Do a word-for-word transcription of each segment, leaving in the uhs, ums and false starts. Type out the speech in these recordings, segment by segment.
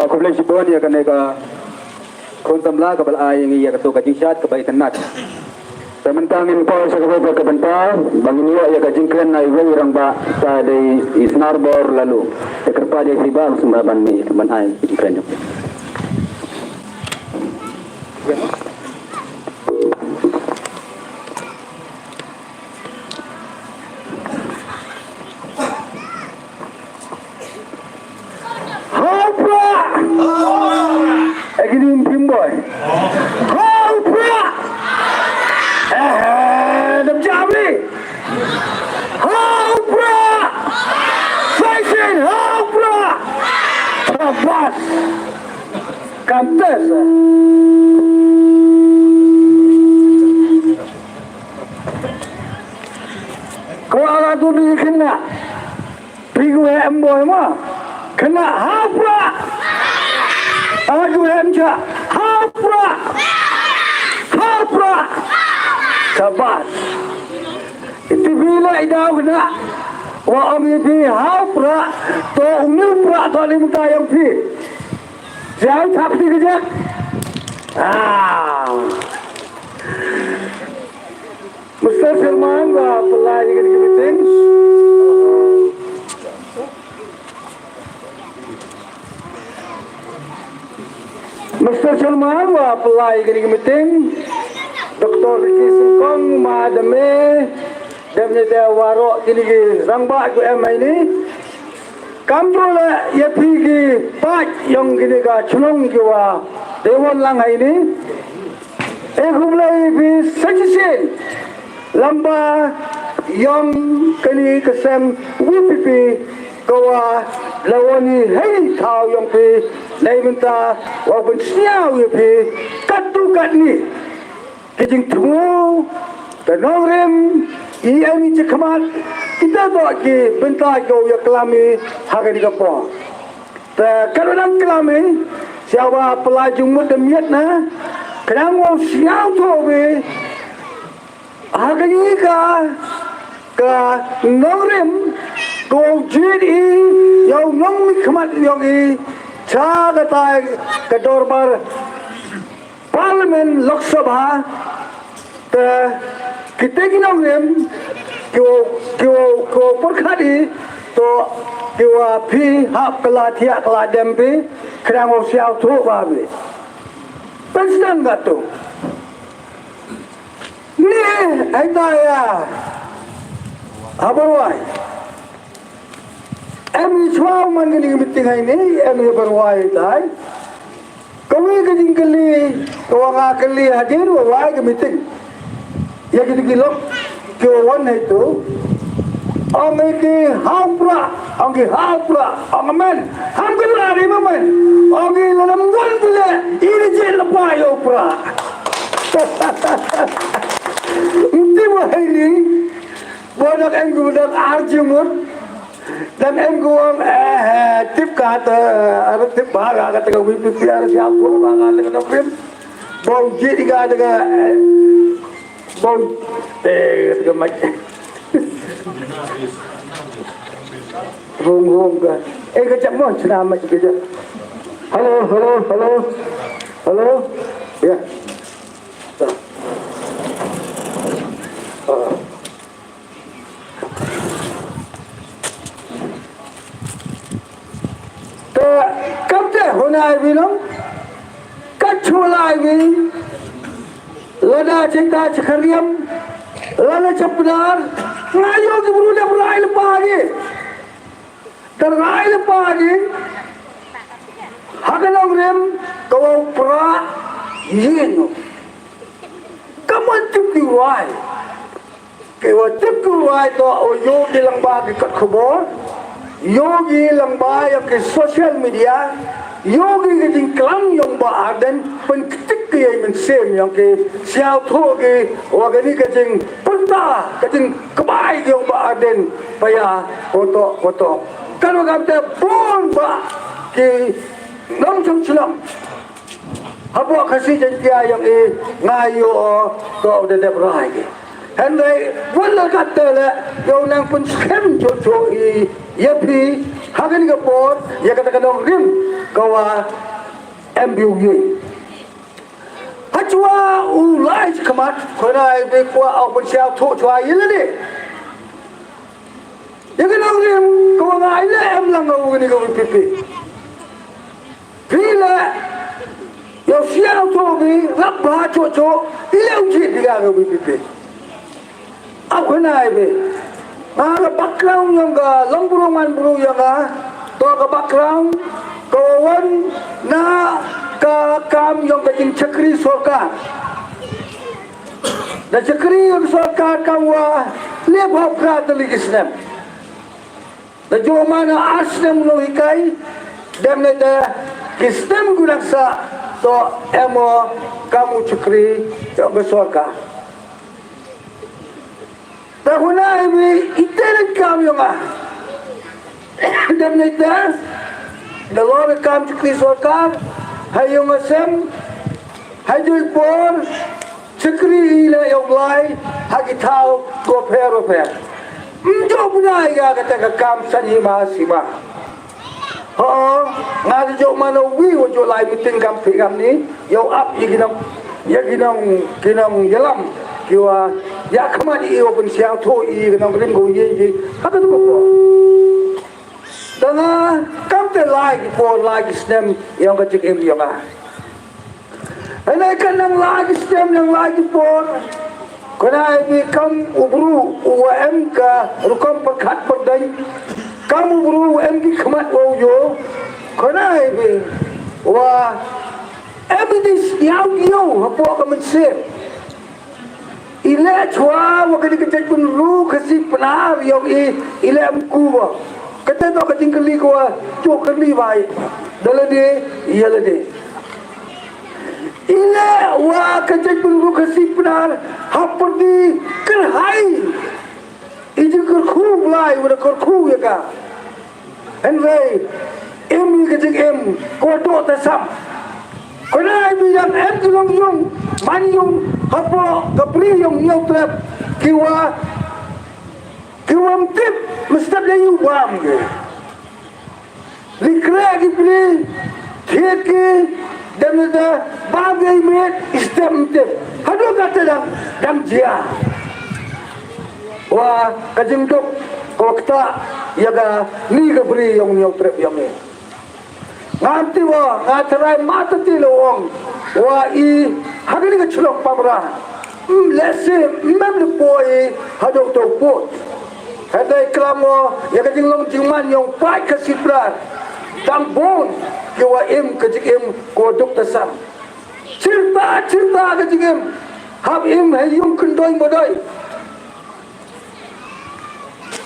Khublei shibun ïa kane ka khun samla kaba la ai ïa ngi ïa kato ka jingshad kaba itynnad. Te mynta ngin por sha kaba ka bynta ba ngin ïoh ïa ka jingkren na iwei i rangbah, sa dei i Snarbor Laloo. Te kyrpad ïa i Siba Sumba ban mih ban ai jingkren. Hau pra! Eh, kini um phim boi. Hau pra! Eh, dam jawi. Hau pra! Sai sin, hau pra! Bas. Kamtes. Ko ala tu ni kena. Pi gu em boy ma. Kena hapra. Ala gu em cha. Hapra. Hapra. Sabas. Iti bila ida kena. Wa om iti hapra. To uni pra to ni muta yang pi. Jai thap ti kejak. Ah. Mister Chairman, wa pulai ïa kane ka meeting. Mister Chairman, wa pulai ïa kane ka meeting. Doktor Ricky Syngkong, ma dame, dem ne da waro kine ki rangbah ku em ai ni. Kam ju la ïa phi ki paid ïong kine ka chnong ki wa dei wan lang ai ni. E khublei phi sa shisien lamba ïong kane ka seng V P P ka wa la wan hi hei thaw ïong phi. Nei mynta wa pynsñiaw ïa phi katto katne ki jingthmu ka nongrim i em i jingkhmat kita to ki bynta ko ïa klam i ha kane ka por. Te ka dang klam i, siawa pla jingmut da miet na, khnang wow siaw to be, ha kane ka, ka nongrim, ko jied i, yow nongmihkhmat yong i, cha ka tai, ka dorbar, Parliament Lok Sabha, te kita ki nongrim, ki wow, ki wow, ki wow pyrkhat i, to ki wa phi hap ka la thiah ka la dem phi, khnang wow siaw thuh ba phi. President ka to. Ni, ai ta ya. Habar wai. Em i chwa man kani ka meeting ai ni, em i habar wai tai. Kawei ka jingkylli, ka wa nga kylli hadien wa wai ka meeting. Ïa kito ki lok, ki wa wan hei tu. Ong ki hau pra, ong ki hau pra, ong men. Ham ki la ri ma men. Ong ki la nam wan pule, i ri je la pa yo pra. Mti wa hei ni, wa dak en gu dak arjumut. Dan em ko ong, eh, eh, tip ka ta, eh, ara tip ba ka ta ka V P P ara siap ko ba ka ta ka prim. Bong ji di ka ta ka, eh, bong, eh, ta ka mai. Rung rung ka. Eh, ka jap mo, chna mai ka jap. Hello, hello, hello. Hello. Ya. Ah. Te kam te huna ai wi nong. Ka chula ai wi. Lada chita chakariam. Lada chapdar. Ngayo ki bru da bru ai lepa gi. Te rai lepa gi. Ha ka nongrim ka wa pra yin. Ka mon tip ki rai. Ki wa tip ki rai to o yo ki lang ba ki kot khubor. Yo ki lang ba ya ki social media. Yo ki ki jingklam yong ba Ardent pen ketik ki ya mynsiem yong ki siaw tho ki wa ki ni ki jing penta ki jing kebai yong ba Ardent paya koto koto. Kan wa kam te pun ba ki nong chong chlong. Hapoh Khasi Jaiñtia yong i nga ïoh to da dep rai ki. Hynrei wan la kat te le yow nang pun skhem cho cho i ïa phi ha kani ka por ïa kata ka nongrim ka wa M B U ye. Ha chwa u lai khmat khona i be kwa au pun siaw tho chwa i le ni. Ïa ka nongrim ka wa ngai le em lang ka u ni ka V P P. Phi le yow siaw to bi rap ba cho cho i le u ji bi ga ka V P P. Au khana ai bi. Nga ka background yong ka long bru man bru yong ka to ka background ka wan na ka kam yong ka jingchakri sorkar. Da chakri yong sorkar ka wa le ba pra ta li ki snem. Da jong ma na ar snem nonghikai, Dem ne te ki snem gu dang sah to em o kam u chakri jong ka sorkar. Te huna i bi ite ne kam yong a. Dem ne te da lor kam chakri sorkar ha yong a sem ha jui por chakri i le yong lai ha ki thaw ko pher ko pher. Mjo buna i ga kata ka kam san hi ma sima. Ho, nga ju mano wi wa ju lai meeting kam phi kam ni. Yow ap i ginam, ya ginam, ginam yalam. Kiwa ya khaman i open siang tho i ginam ring go ye ye. Haka tu ko. Danga kam te lai ki por lai ki snem yong ka jing im yong a. Hynrei ka nang lai ki snem nang lai ki por. Kane bi kam u bru u wa em ka rukom pyrkhat pyrdeng. Kam u bru u em ki khmat wa u yo. Kane bi wa em di sniaw yow hapoh ka mynsiem. I leh chwa wa ka dei ka jaitbynriew Khasi Pnar yong i, i leh mkuwa. Kata to ka jingkylli ko wa, chok kylli bai. Da lade, ïa lade. I leh wa ka jaitbynriew Khasi Pnar ha pyrdi kyrhai. I jingkyrkhu Blai, wa da kyrkhu ïa ka. Hynrei im i ka jingim ko doh ta sam. Kane i bi dang em ki long yung man yung hapoh ka bri yong Hynñiewtrep kiwa, kiwa mtip mstep da yu bam ki. Li kre ki bri thied ki dem da bam ki i miet i step mtip. Haduh kata dang, dang jia. Wa ka jingduk ko kata ïa ka ni ka bri yong Hynñiewtrep yong i. Ngam ti wa nga trai mata ti lo ong wa i hagani ka chlok pamra. Mm, lehse mem le poi haduh to pot. Hadai klam wa ïa ka jinglong jingman yong pai ka sipra. Dang bun ki wa im ka jingim ko duk ta sam. Chirta chirta ka jingim hap im ha yung kyndoi bodoi.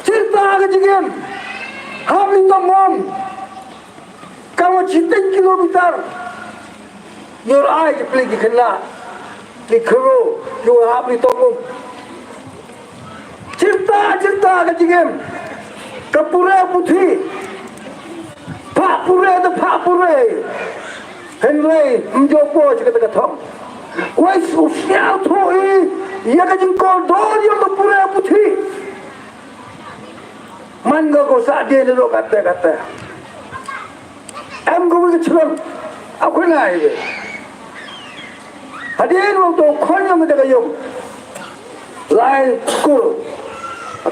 Chirta ka jingim hap i tong ngom. Ka wa chiteng kilometer. Yor ai ki pli ki khynnah ki khro ki wa hap i tong ngom. Chirta chirta ka jingim ka pure puthi. Pha pure da pha pure. Hynrei mjo po chi kata ka thong. Wai u sniaw tho i ïa ka jingkordor ïa ka pure puthi. Man nga ko sa dien ro kata kata. Em ko wi ka chlong. Aku nai. Hadien wa to khon yong da ka yong. Lai school.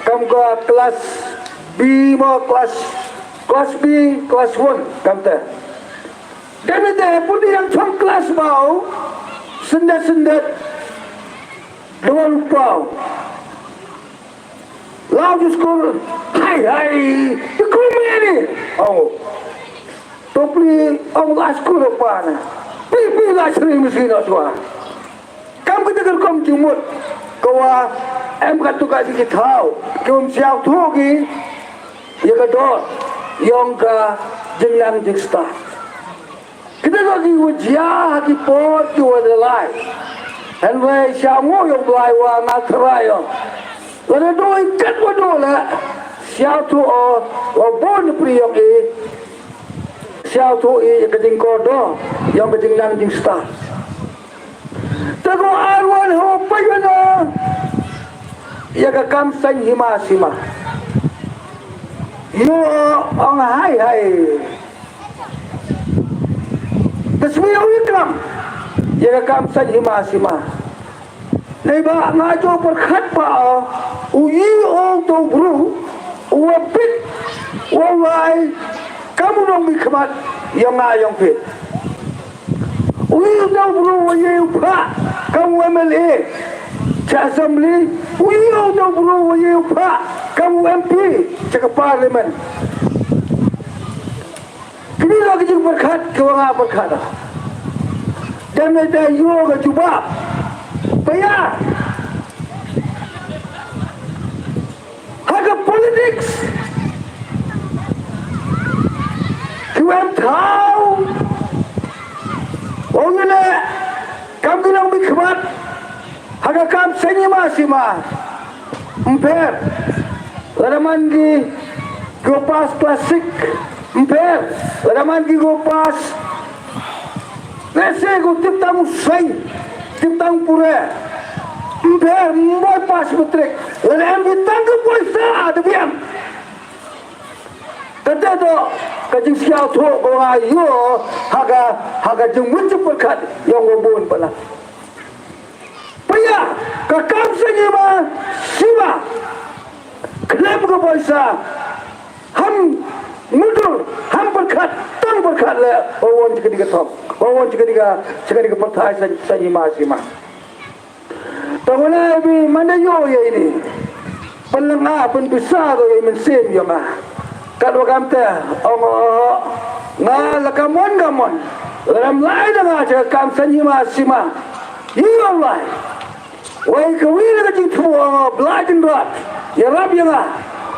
Kam ka class B mo class, class B, class one kam ta. Dene te pun yang chong class bau. Sendet sendet. Dua lupau. Lau ju school. Hai hai. Di kumi ni. Oh. Topli ong la school pa na. Pi pi la sri mesti nak suara. Kam kita kerkom jumut. Kawa em kat tu kat sigi tau. Kum siau tu gi. Ia ka dor. Yong ka jingnang jingsta. Kita ka ki wajia ha ki por ki wa lai. Hynrei siau ngo yong blai wa nga trai yong. Lada doi kat wa do la. Siau tu o wa bon pri yong i. Siau tu i ka jingkordor yong ka jingnang jingsta. Te ko arwan ho pa yona. Ïa ka kam sain hima sima. Ïo ong hai hai. Te swi ïa u ikram. Ïa ka kam sain hima sima. Nei ba nga jo pyrkhat ba u yi ong to bru u wa pit u wa wai kam u nong mi khmat yong nga yong pit. U yi u dau bru wa yi u pha kam u M L A cha assembly. U yi u dau bru wa yi u pha kam u M P cha ka parliament. Kini la ka jing pyrkhat ka wa nga pyrkhat. Dem ne da yo ka jubab. Paya. Ha ka politics. Ki Kam thaw. Ong ïa le kam ki nongmihkhmat ha ka kam seng hima sima. Ym pher lada man ki ko pass class six. Ym pher lada man ki ko pass. Lehse ko tip tang u seng, tip tang pure. Ym pher, ym boi pass matric. Lada em ki tang ka poisa da biang. Kata to ka jingsngewthuh ba nga ïoh ha ka, ha ka jingmut jingpyrkhat ïong u bun palat. Paya ka kam seng hima sima khlem ka poisa. Ham mudur, ham pyrkhat, tang pyrkhat le, o won jikadi ka thok, o won jikadi ka, jikadi ka pyrthai seng, seng hima sima. Tang wala bi manda ïoh ïa ini. Pynlynga pynpisa ko ïa i mynsiem ïong nga. Katwa kamte ong, nga la kamon kamon. Ram lai da nga cha kam seng hima sima. Ïong lai. Wei ka wi la ka jingthmu ong Blai Kynrad. Ïarap ïa nga.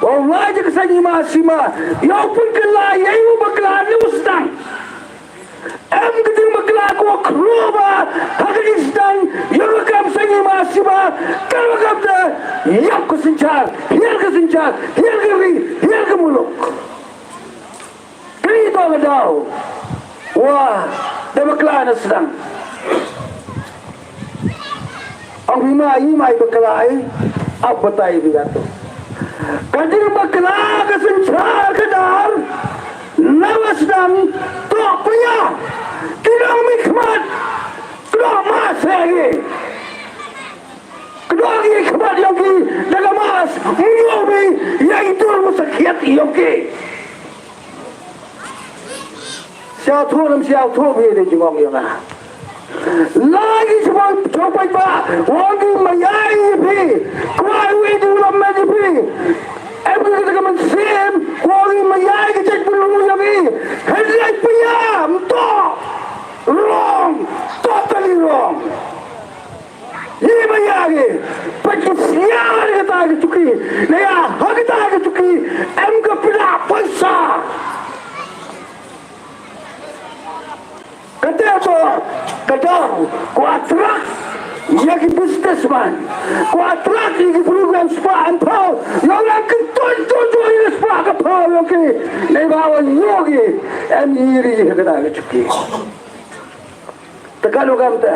Ong lai cha ka seng hima sima. Ïa u pynkylla ïa u bakla ne u sdang. Em ka jingbakla ko khloo ba ha ka jingsdang ïa ka kam seng hima sima. Katwa kamte ïap ka synshar, hiar ka synshar, hiar ka ri, hiar ka muluk. Kane to ka daw wa da bakla na sdang. Ong hima i mai bakla ai ap batai bilato. Ka jingbakla ka synshar ka dar. Nawa sdang to paya. Ki nongmihkhmat. Kdoh ma se ïa ki. Kdoh ki khmat ïong ki da ka mas. Ngi ïoh bi ïa i dur u sakhiat ïong ki. Sngewthuh nym sngewthuh phi dei jingong ïong nga. Lai ki sngewthuh paidbah, ong ki maya ïa phi, kwah ïa u development ïa phi. Em ki kata ka mynsiem, kwah ong ki maya ïa ka jaitbynriew ïong i. Hynrei phi ïa, ym toh. Wrong, totally wrong. Ïa maya ki, pat ki sngewthuh kata ka juki. Naya, ha kata ka juki, em ka pynah paisa. Kata to ka daw ko attract ïa ki businessman, ko attract ïa ki briew kiba spah phew, ïa u nang kyntoit to to ïa spah ka phew ïong ki. Nai ba wan ïoh ki em ïa ri ha kata ka juki. Te ka lugam te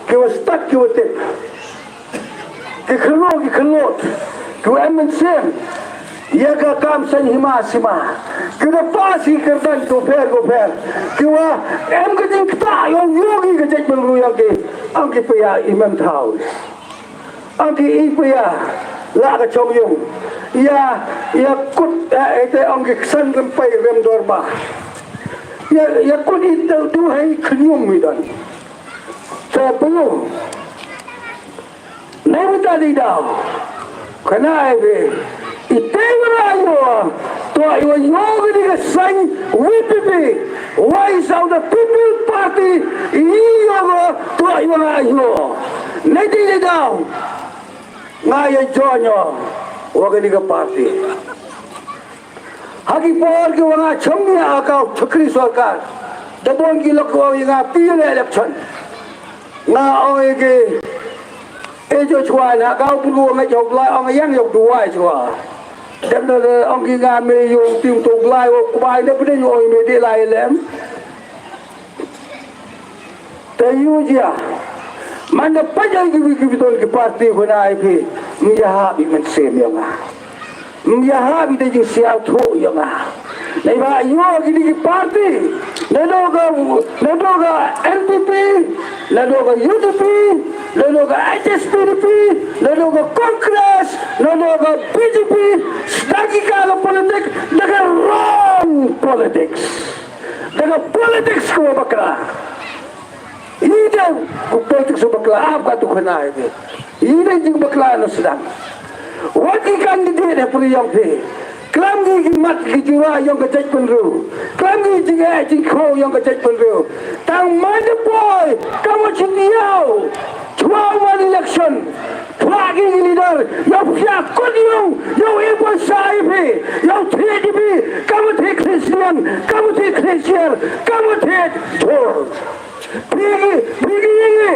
ki wa stad ki wa tip. Ki khloo ki khloo ki wa em mynsiem ïa ka kam saiñ hima sima. Ki da pass ki kyrdan ki wa pher ki wa pher. Ki wa em ka jingktah ïa u ïoh ki ka jaitbynriew ïa ki. Ong ki pia i mem thaw. Ong ki i pia la ka chong ïung. Ïa ïa kut ïa ite ong ki ksan rem pai rem dorbar. Ïa ïa kut i te du hai khñium i don. Te pio. Nai mynta dei daw. Kane ai be. Ite wa la ïoh. To i wa ïoh ka dei ka saiñ V P P. Voice of the People Party. I ïoh ko to i wa la ïoh. Nai dei dei daw. Nga ïa join ïoh wa ka dei ka party. Ha ki por ki wa nga chong ïa ka chakri sorkar. Da bun ki lok ki wa ïa nga phi ïa election. Nga ong ïa ki, eh, jo chwa na ka u bru nga jong Blai ong yang jong duwai chwa. Dem da ong ki nga me ïa u tim to Blai wa kubai ne pdeng ong me de lai lem. Te ïu jia. Man da pynjah ki wi ki bidon ki parti khun ai phi. Ym ïahap i mynsiem ïa nga. Ym ïahap i da jingsngewthuh ïa nga. Nai ba ïoh ki dei ki parti. Naduh ka, naduh ka N P P, naduh ka U D P, naduh ka H S P D P, naduh ka Congress, naduh ka B J P, sdang ki ka ka politik, da ka wrong politics. Da ka politics ka wa bakla. I dei ka politics ka wa bakla, ap ka tu khana i dei. I dei jingbakla na sdang. Wat ki candidate ha pyrshang phi. Klam ki ki mat ki jura ïong ka jaitbynriew. Klam ki jingeh jingkhaw ïong ka jaitbynriew. Tang man da poi, ka wa chiniaw. Chwa wan election. Chwa Ki leader, ïa phi ïa kut ïa u, ïa u, ïa phi sa ïa phi, ïa u thied ïa phi, kam u thied Khristan, kam u thied Khristan, kam u thied Jhur. Phi ki, phi ki ïa ngi.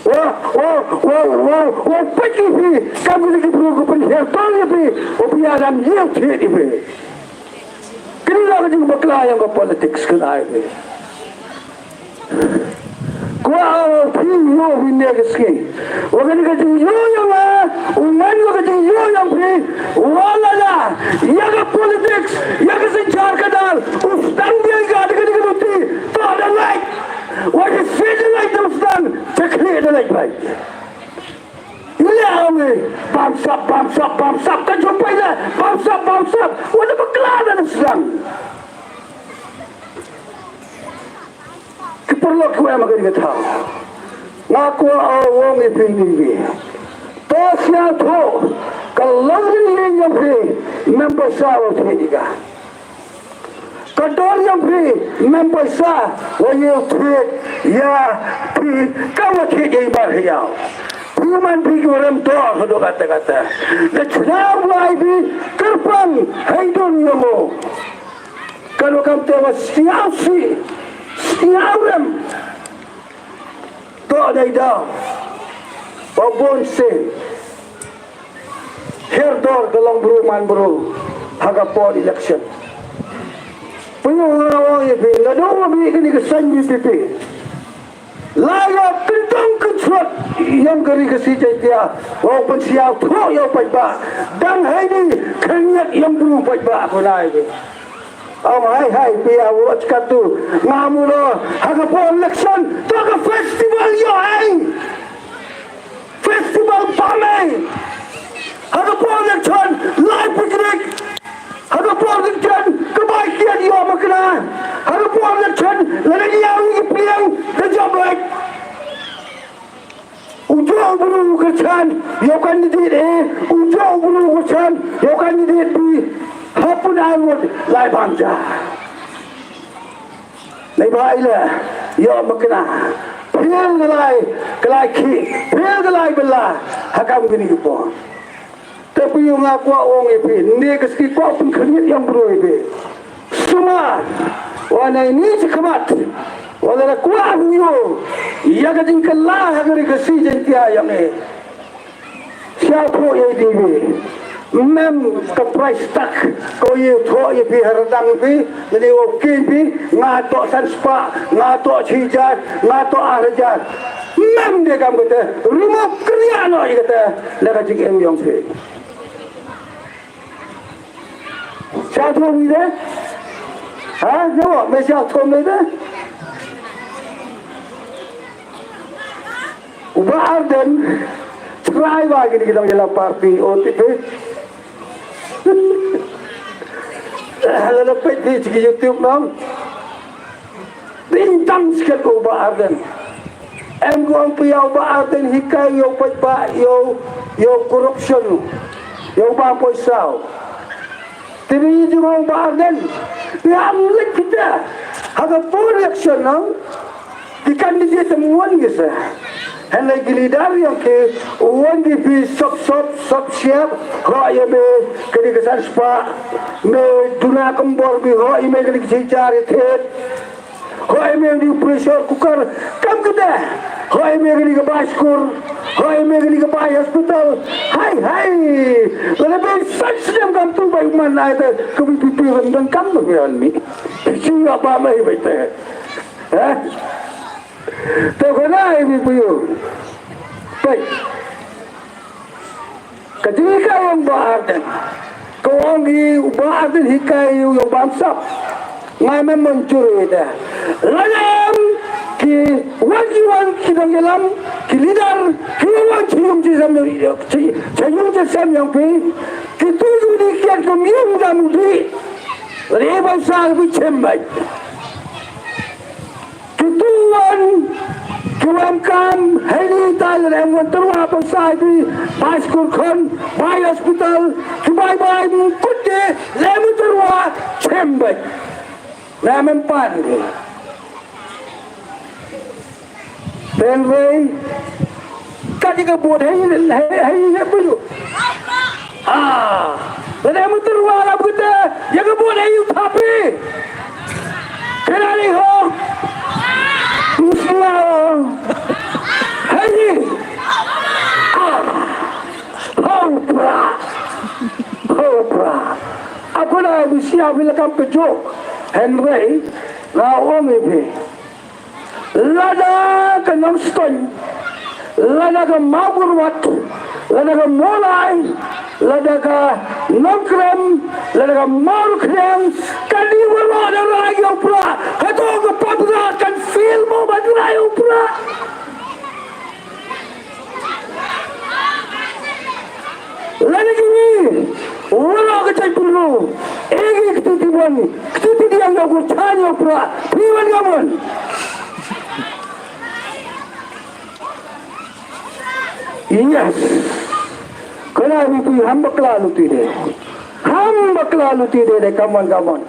Wa, wa, wa, wa, wa, phi ki phi, kam u thied ki bru ki pynhiar tang ïa phi, u phi ïa dang ïa u thied ïa phi. Kine la ka jingbakla ïa ka politics kane. Kwah phi ïoh phi ne ka sngi. Wa kane ka jingïoh ïa nga, u ngan wa ka jingïoh ïa phi, wa lada ïa ka politics, ïa ka synshar ka dar u sdang biang ka da kane ka luti, to da lait. Wa ka sdang da lait, da u sdang, te khlieh da lait bai. Ïa, bam sap, bam sap, bam sap, ka jumpai la, bam sap, bam sap. Wat bakla da na sdang. Ki paralok ki wan ma ka ding ka thaw. Nga kwah ong ïa phi ni ni. To sngewthuh, ka long ri ïa phi, mem pisa wa phi ni ka. Ka dor ïa phi, mem pisa, wa ïa phi, ïa phi, ka wa phi ïa bar ïa. Phi man phi ki rem to, ka do kata kata. Da chna wa phi, kyrpang, hai don ïa mo. Ka do kam te wa siaw si, siaw rem. To dei da. Wa bon se. Her dor ka long bru man bru ha ka por election. Pynïoh nga ong ïa phi, naduh ba mih kane ka saiñ V P P. La ïa kyntong kynthup ïa ka Ri Khasi Jaiñtia. Wa pynsiaw thuh ïa u paidbah. Dang haini khynñiat ïa u bru paidbah ko nai phi. Ong hai hai phi ïa u ot katu. Nga mut ha ka por election to ka festival ïoh ai. Festival pamei. Ha ka por election lai picnic. Ha ka por election ka bai kiad ïoh makna. Ha ka por election la dang ïa u ki pliang ka job right. U jong u bru u kyrchan ïa u candidate A, u jong u bru u kyrchan ïa u candidate B. Ha pun ai ngut lai bam ja. Nei ba ila ïa makna. Phil ka lai, ka lai ki, phil ka lai bela. Ha kam kini ki por. Te phi ïoh nga kwah ong ïa phi, ne ka ski kwah pynkhynñiat ïa u bru ïa phi. Sumar, wa nai ni chi khmat. Wa la kwah ïoh ïa ka jingkylla ha ka Ri Khasi Jaiñtia ïa me. Sha pho ïa di me. Mem ka price tag ko ïa tho ïa phi ha radang phi, ne wa king phi, nga to san spah, nga to chi hajar, nga to ar hajar. Mem de kam kata, remove kria no ïa kata, na ka jingim ïong phi. Sha thom ïa de? Ha? Nyawa, me sha thom ïa de? U Bah Ardent, try ba kini ki dang ïalam party, O T P. Lada peit phi sha ki YouTube nong. Ding dang skhet ko u Bah Ardent. Em ko ong phi ïa u Bah Ardent hikai ïa u paidbah ïa u, ïa u corruption. Ïa u bam poisa. Te phi ïa jong u Bah Ardent. Phi ïa leit kita. Ha ka por election nong. Ki candidate em wan ki sa. Hynrei ki leader ïong ki wan ki phi sop sop sop siap. Ho ïa me ka dei ka san spah. Me duna kembor bi ho ïa me ka dei ka chichar ïa thied. Hoi me kani ka pressure cooker kam kata. Hoi me kani ka bai skur. Hoi me kani ka bai hospital. Hai hai. Lada ben san snem kam tu bai man ai te ka VPP wan dang kam ba wan mi. Sing apa mai bai te. Ha? Te ko na ai mi puyu. Bai. Ka jinghikai ïa u Bah Ardent. Ka ong i u Bah Ardent hikai ïa u bamsap. Nga mem mynjur ïa da. Lada em ki wan ki wan ki dang ïalam ki leader ki wan ki ïum ki sem ki ïum ki sem ïong phi. Ki tu ïu di kian kum ïum dam u di. Lada i bamsap bi chem bai. Ki tu wan ki wan kam hei ni ta le wan tyrwa pa sai bi bai skur khon bai hospital ki bai bai kut de le mu tyrwa chem bai. Le men pan ki. Ten rei Ïa ka bot hei hei hei hei buju. Ah, lada mynta ruh la bukit ïa ka bot hei u thapi. Kena ni ho. Usna. Hei. Ah. Ho pra. Ho pra. Aku dah bisa bila kam kejok. Henry, la ong ibi. Lada ka Nongstoiñ, lada ka Mawkyrwat, lada ka Mawlai, lada ka Nongkrem, lada ka Mawryngkneng, kane baroh da rai ïa u Prah. Hato ka Pamrat kan fail mo ban rai ïa u Prah? Lada ki ngi waroh ka jaitbynriew, ïa ki kti ti wan, kti ti diang ïa u Prah, chan ïa u Prah, phi wan ka mon. Yes. Kane phi, phi ham bakla luti de. Ham bakla luti de de, come on, come on.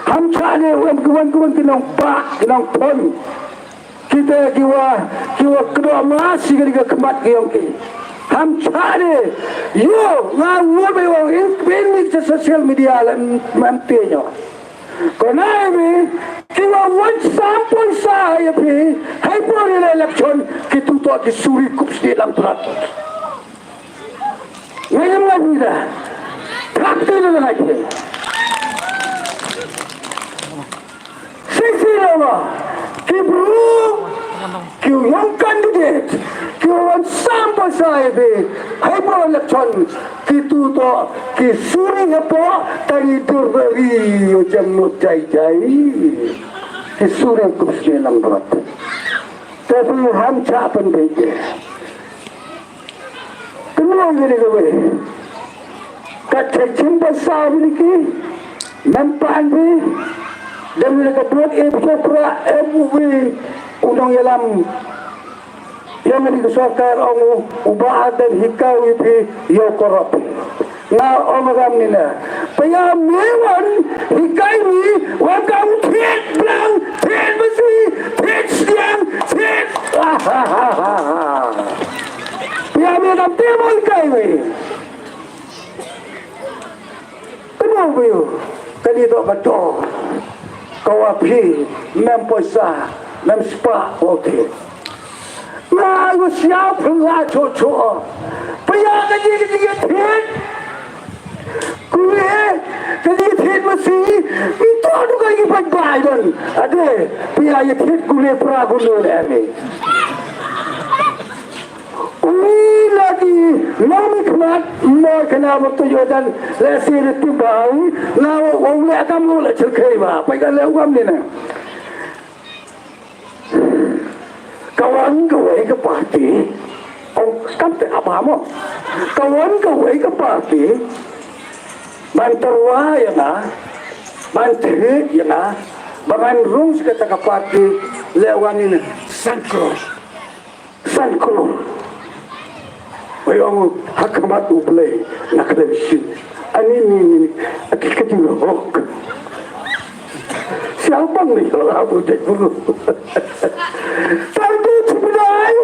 Ham chah de, wan, wan, wan ki nongbah, ki nongpon. Kita kiwa, kiwa kdoh mas ïa ka khmat ki ong ki. Ham chah de. Ïoh, nga ngor ba ong in, in ni cha social media lem, mem te ño. Kane mi, kiwa wan sam poisa ïa phi, hei por ïa la election, kitu to ki suri kup sdi lang prat. Nga ïa nga phi da. Thap te la ngai phi. Sisi lawa, ki bru, ki young candidate, ki wan sam poisa ïa phi, hei por election, kitu to, ki suri hapoh, tang i dur ri, ïa jam mut jai jai. Ki suri kup sdi lang prat. Te phi ham chah pynbeit. Kynmaw ïa kane kawei. Ka check chim ba sa ïa ki. Mem pan phi. Dem ïa ka bot e phi pra em u wi. U nongïalam. Ïa nga di ka sorkar ong u, u Bah Ardent hikai u ïa phi ïa u korop. Nga ong ram ni na. Paya me wan hikai mi wan ka u thied blang, thied masi, thied sdiang, thied. Paya me dam te mo hikai mi. Kano phi, kani to ka to. Ka wa phi, mem poisa, mem spah, okay. Nga ïa siaw phi la cho cho. Paya ka ji ka ji ka thied. Kule, ka ji ka thied masi. Mi to du ka ji paj bai don. Ade, paya ïa thied kule pra kule le ame. Ui lagi, nang mi khmat, mo kena waktu Jordan, le si de tu bai, na wa le kam le chirkhei ba, pai ka le ugam ni na. Kawan kawei ka parti, ong kam te apa mo. Kawan kawei ka parti, ban tyrwa ïa nga, ban thied ïa nga, ba ngan rung sha kata ka parti, le wan ni na. San klur. San klur. Oi ong ha khmat U Blei na khlem shin. Ani ni ni aki kati hok. Siapa ni la bu de buru. Tandu chibdai.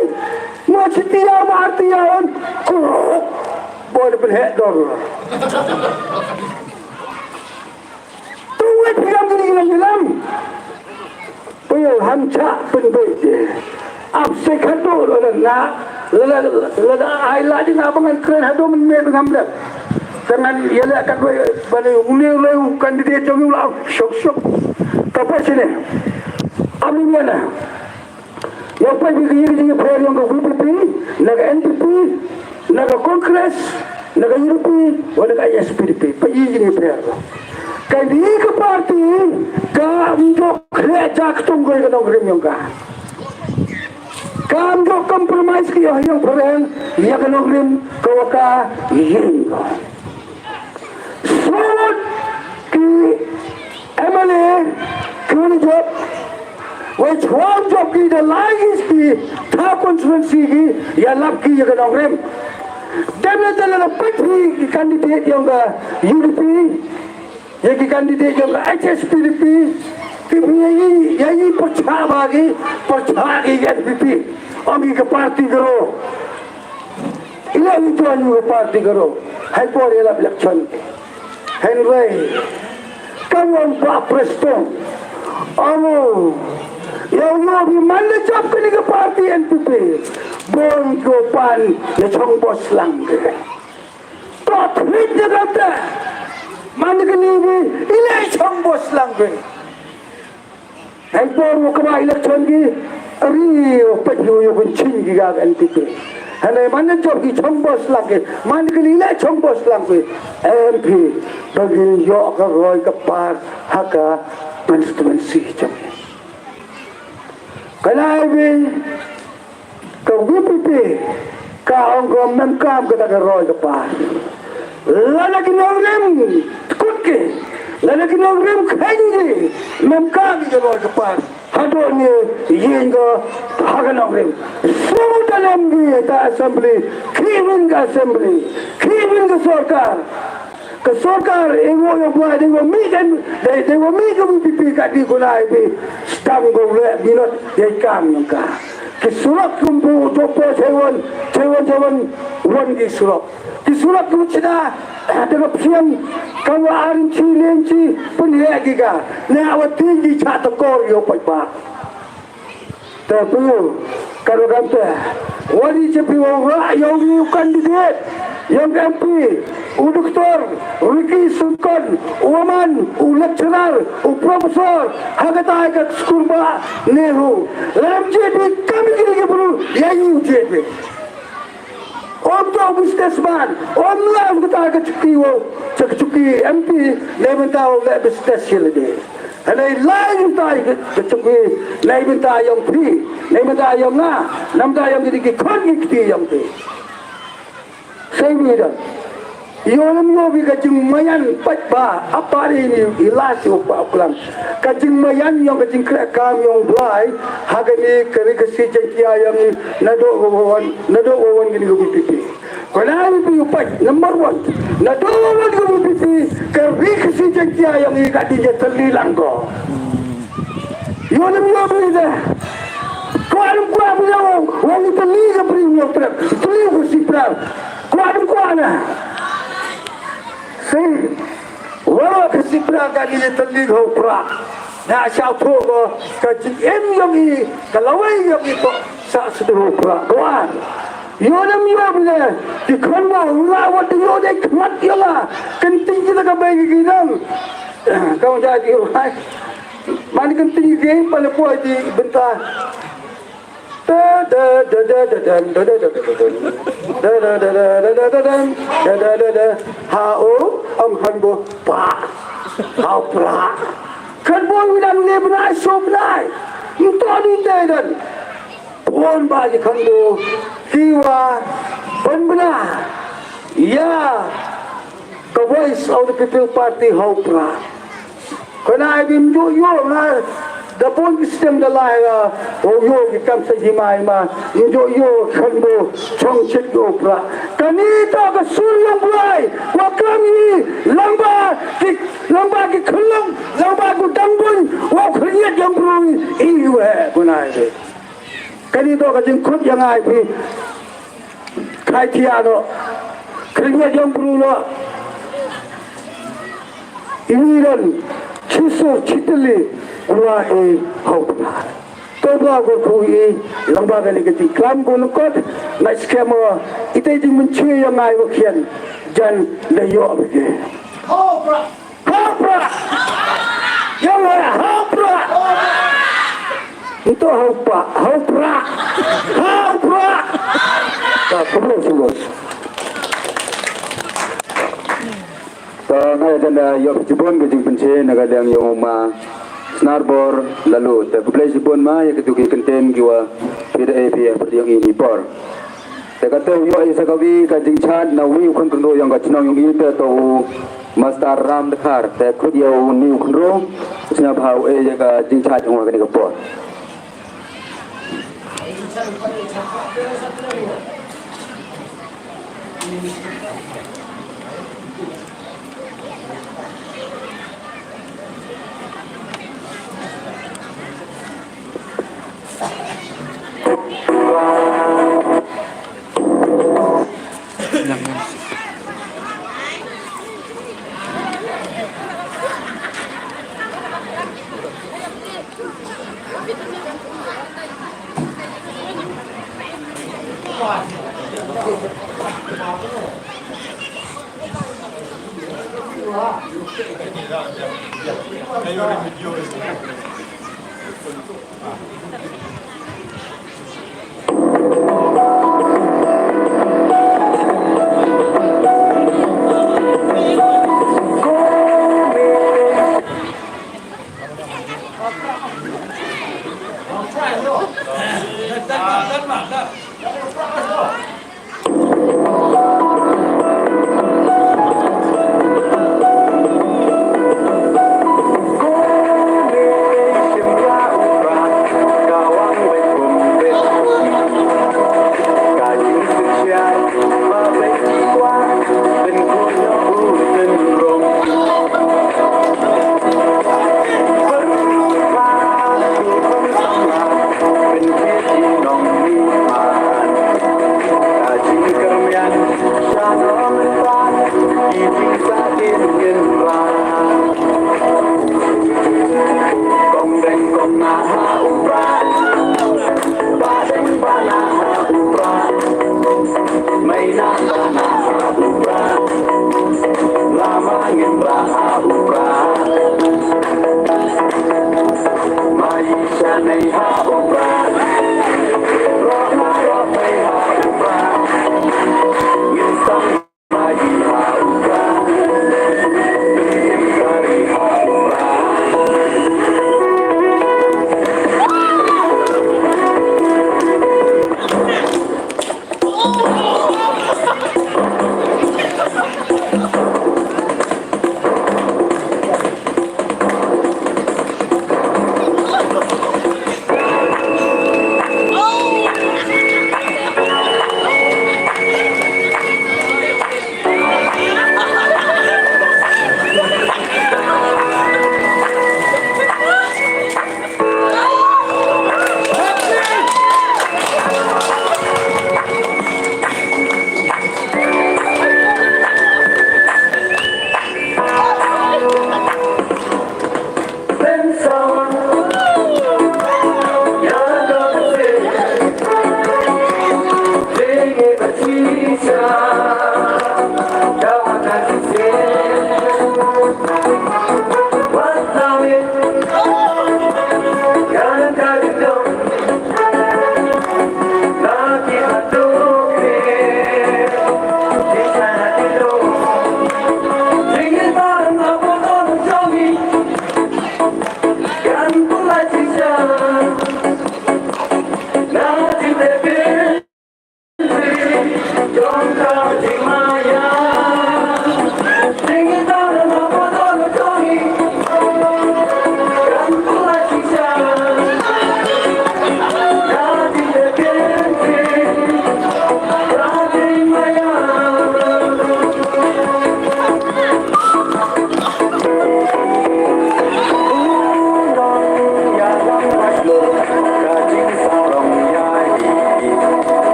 Mo chitia ma artiawan. Kurok. Bo de ben hek dor. Tu wet phi lam kini lam lam. Phi ïa ham chah pynbeit. Ap se khatu lo na na. Lada lada ai la di na ba ngan kren hadu men men ngam da. Tangan ïa la kat wei bani uni le u candidate jong u la shok shok. Ka pa sini. Am ni na. Ïa phi ki ïa ki pher ïa ka V P P, na ka N P P, na ka Congress, na ka U D P, wa na ka S P D P. Phi ïa ki pher. Ka ni ka party, kam jok khleh jak tung ka nongrim ïong ka. Kam jok compromise ki ïong phareng, ïa ka nongrim ka wa ka ïing. Sawat ki M L A ki wan jop, wei chwa jop ki da lai ki ski tha constituency ki ïalap ki ïa ka nongrim. Dem na tala na peit hi ki candidate ïong ka U D P, ïa ki candidate ïong ka H S P D P, ki phi ïa i, ïa i pyrchah ba ki, pyrchah ki N P P. Ong ki ka party ka ro. Ila ïa join ïa ka party ka ruh ha i por ïalap election. Hynrei ka wan Bah Prestone, ong u, ïa u, ïa u, man la jop kane ka party N P P, bun ki pan ïa chong bos lang. To thik ïa kata. Man kane bi ila chong bos lang. Hei por u kaba election ki ri u peit u ïoh ban ching ki ga N P P. Hynrei man la jop ki chong bos lang ki, man ki lei lei chong bos lang ki M P, ba ngin ïoh ka roi ka par ha ka constituency jong ngi. Ka lai bi ka V P P ka ong ka mem kam kata ka roi ka par. Lada ki nongrim tkut ki, lada ki nongrim kheiñ ki, mem kam ki ka roi ka par. Haduh ne ïeng ka ha ka nongrim. Shu da lem ki ta assembly, ki win ka assembly, ki win ka sorkar. Ka sorkar e wo yo bwa de wo mi kan de de wo mi ka V P P ka di ko lai bi stam ko le minot ye kam yang ka. Ki surok kum bu to po chewon chewon chewon won ki surok. Ki surok kum chida de ka phiang ka wa arin chi len chi pun ye ki ka. Na wa tin ki cha to kor yo pa pa. Te phi, ka ruh kamte, wat ïa phi, u rah ïa u candidate ïa u M P, u Doktor Ricky Syngkon, u man u lecturer, u professor ha katai ka skul ba Nehru. Lada ym jied phi, kam ïa kine ki briew ïa u jied phi. Ym dei u businessman, ym lah u kata ka chuki, u, ka chuki M P, na bynta u leh business ïa lade. Hynrei lai bynta ka, ka chuki, na bynta ïong phi, na bynta ïong nga, na bynta ïong ki, ki khun ki kti ïong phi. Sei mi da. Ïoh lem ïoh bi ka jingmaïan pat ba, apa ri ni, ila si u pa u klam. Ka jingmaïan ïong ka jingkhreh kam ïong Blai, ha kane ka ri Khasi Jaiñtia ïong i, naduh ka wan, naduh ka wan kane ka V P P. Kane ka V P P u pait, number one. Naduh ka wan ka V P P, ka ri Khasi Jaiñtia ïong i ka dei ïa tylli lang ko. Ïoh lem ïoh bi da. Kwah lem kwah bi da, wan i tylli ka bri ïong trep, tylli ka si prang. Kwah lem kwah na. Si. Waroh ka si prang ka ni tylli ka u prang. Na sha u thoh ko ka jingim ïong i, ka lawei ïong i ko sa sdang u prang. Ko an. Ïoh lem ïoh bi da. Ki khon mo, u la wat ïoh dei khmat ïong a. Kan ting kita ka bai ki dang. Ka wan ja ki rai. Man kan ting ki pa le poi di bynta. Ha u, ong khon bo, pa. Ha u pra. Khon bo u dang le bnai so bnai. Nto di te dan. Pon ba ji khon bo. Kiwa. Pon bna. Ïa. Ka Voice of the People Party ha u pra. Kane bym ju ïoh nga da bun ki stem da lai nga. U ïoh ki kam sa jima jima. Bym ju ïoh khon bo chong chit ïoh pra. Kane to ka sur ïong Blai. Wa kam i lang ba ki, lang ba ki khlong, lang ba ku dang bun. Wa khriat ïong bru i we kane. Kane to ka jingkut ïa nga i phi. Khai thia no. Khriat ïong bru no. Ini ran chisur chitli wa e hau pna. To ba ko ku i lang ba kane ka jingklam ko nukot. Ngai skhem o. Ite jingmynchwe ïa ngai wa khian. Jan da ïoh bike. Hau pra. Hau pra. Ïa wa hau pra. Nto hau pa, hau pra. Hau pra. Ta kumno sungguh. Ta ngai jan da ïoh phi jibun ka jingpynche na ka liang ïong ma Snarbor Laloo. Ta khublei jibun ma ïa kitu ki kyntien kiwa phi da e phi ïa phi ïong i ni por. Te kato ïoh i sa kawi ka jingchat na wi u khun kynroi ïong ka chnong ïong i te to u Master Ram Dkhar te khut ïa u ni u khynroi. Sñiaw bha u e ïa ka jingchat ïong wa kani ka por.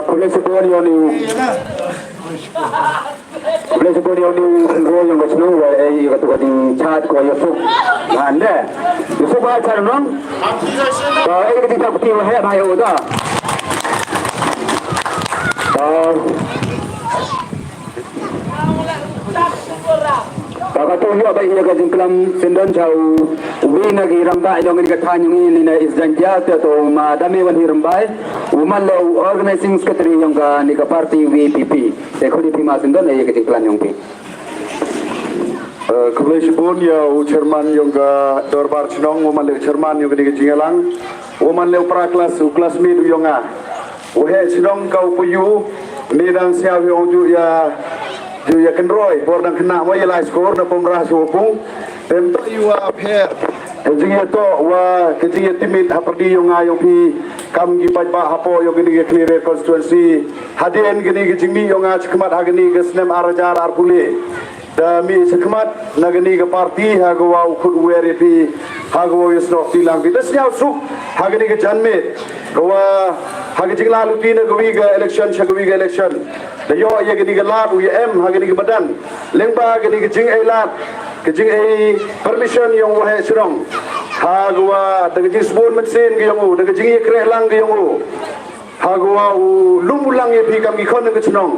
Khublei shibun ïa une u, khublei shibun ïa une u symbol ïa ka shnong, wa ei ïa ka tu ka jingchat ko ïa suk. Ngan de ïa suk ba chan nong. Ba ei ka jingchat pati wa heh ba ïa u da. Ba Ba ka tu ïoh ba ïa ka jingklam syndon cha u, uwei na ki rangbah jong ngi ka thaiñ jong ngi na East Jaintia, te to ma Dame Wanhi Rymbai, u man la u organizing secretary jong kane ka party V P P. Te khudi phi ma syndon ïa ka jingklam jong phi. Eh, khublei shibun ïa u chairman jong ka dorbar chnong, u man la u chairman jong kane ka jingïalang, u man la u para klas, u classmate u jong nga. U heh chnong ka u puyu, ni dang siaw ïa u ju ïa, ju ïa kynroi, bor dang khynnah mo ïa lai skor na pom rah shu pung. Tem to ïa wa pher. Ka jingïatoh wa ka jingïatimit ha pyrdi ïong nga ïong phi kam ki paidbah hapoh ïong kane ka Khliehriat constituency. Hadien kane ka jingmih ïong nga shakhmat ha kane ka snem ar hajar arphew le. Da mih shakhmat na kane ka party ha ka wa u khut u wer ïa phi, ha ka wa u ïasnoh ti lang phi. Da sñiaw suk ha kane ka janmiet ka wa ha ka jinglah luti na ka wi ka election sha ka wi ka election. Da ïoh ïa kane ka lad u ïa em ha kane ka madan. Lyngba kane ka jingei lad, ka jingei permission ïong u waheh chnong. Ha ka wa da ka jingsbun mynsiem ka ïong u, da ka jingïakreh lang ka ïong u. Ha ka wa u lum u lang ïa phi kam ki khon ka chnong.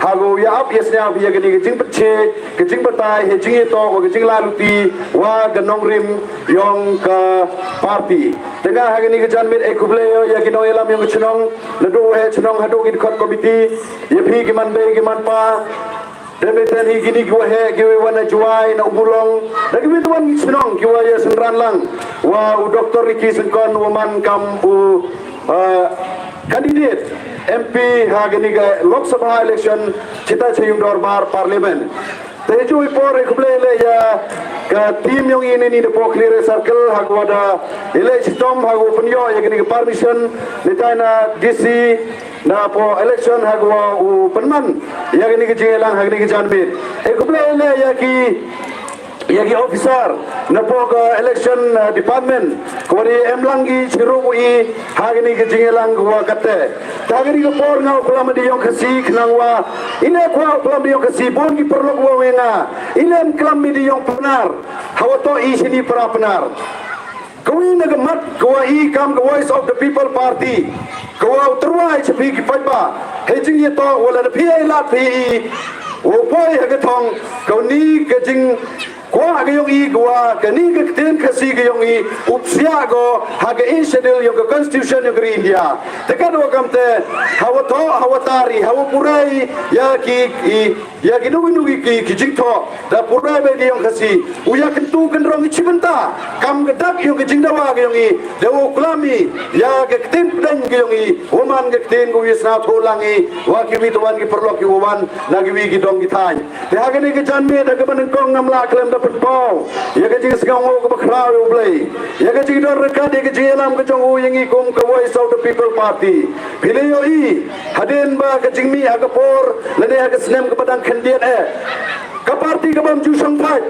Ha ka wa u ïa ap ïa sñiaw phi ïa kane ka jingpynche, ka jingbatai, ha jingïatoh, wa ka jinglah luti, wa ka nongrim ïong ka party. Te nga ha kane ka janmiet ei khublei ïa ki nongïalam ïong ka chnong, naduh waheh chnong haduh ki dkhot komiti, ïa phi ki man bei ki man pa. Te mynta hi kine ki waheh kiwei wan na Jowai na Ummulong, da kiwei te wan ki chnong ki wa ïa synran lang. Wa u Doktor Ricky Syngkon u man kam u, uh, candidate M P ha kane ka Lok Sabha election, chita cha ïung dorbar parliament. Te ju i por i khublei leh ïa ka team ïong i ne ni da pok Khliehriat circle ha ka wa da i leh chitom ha ka wa pynïoh ïa kane ka permission ni tai na D C. Na pok election ha ka wa u pynman ïa kane ka jingïalang ha kane ka janmiet. E khublei leh ïa ki, ïa ki officer na pok, uh, election, uh, department ka wa ri em lang ki chirup u i ha kane ka jingïalang ka wa kate. Ta kane ka por nga u klam da ïong Khasi khnang wa i leh kwah u klam da ïong Khasi bun ki paralok wa wei nga i leh em klam da ïong Pnar ha wa toh i shini para Pnar. Ka wi na ka mat ka wa i kam ka Voice of the People Party ka wa u tyrwa i cha phi ki paidbah. Hei jingïatoh wa la da phi ei lad phi i wa u poi ha ka thong ka ni ka jingkwah ka ïong i ka wa ka ni ka ktien Khasi ka ïong i u psiah ko ha ka eighth schedule ïong ka constitution ïong ka ri India. Te ka da wa kam te ha wa thoh ha wa tari ha wa purei ïa ki i ïa ki nungi nungi ki, ki jingthoh da pura ba di ïong Khasi u ïa kyntu kynrong i chibynta kam ka dak ïong ka jingdawa ka ïong i da u klam i ïa ka ktien pdeng ka ïong i u man ka ktien ka u ïa sna thoh lang i wa ki wi tawan ki paralok ki u wan na ki wi ki dong ki thaiñ. Te ha kane ka janmiet ha ka ba nyngkong ngam lah khlem da pynpaw ïa ka jingsngew ka ba khraw ïa u Blei ïa ka jingdon ryngkat ïa ka jingïalam ka jong u ïa ngi kum ka Voice of the People Party. Phi la ïohi hadien ba ka jingmih ha ka por lane ha ka snem ka ba dang khyndiat eh ka party ka bym ju shongthait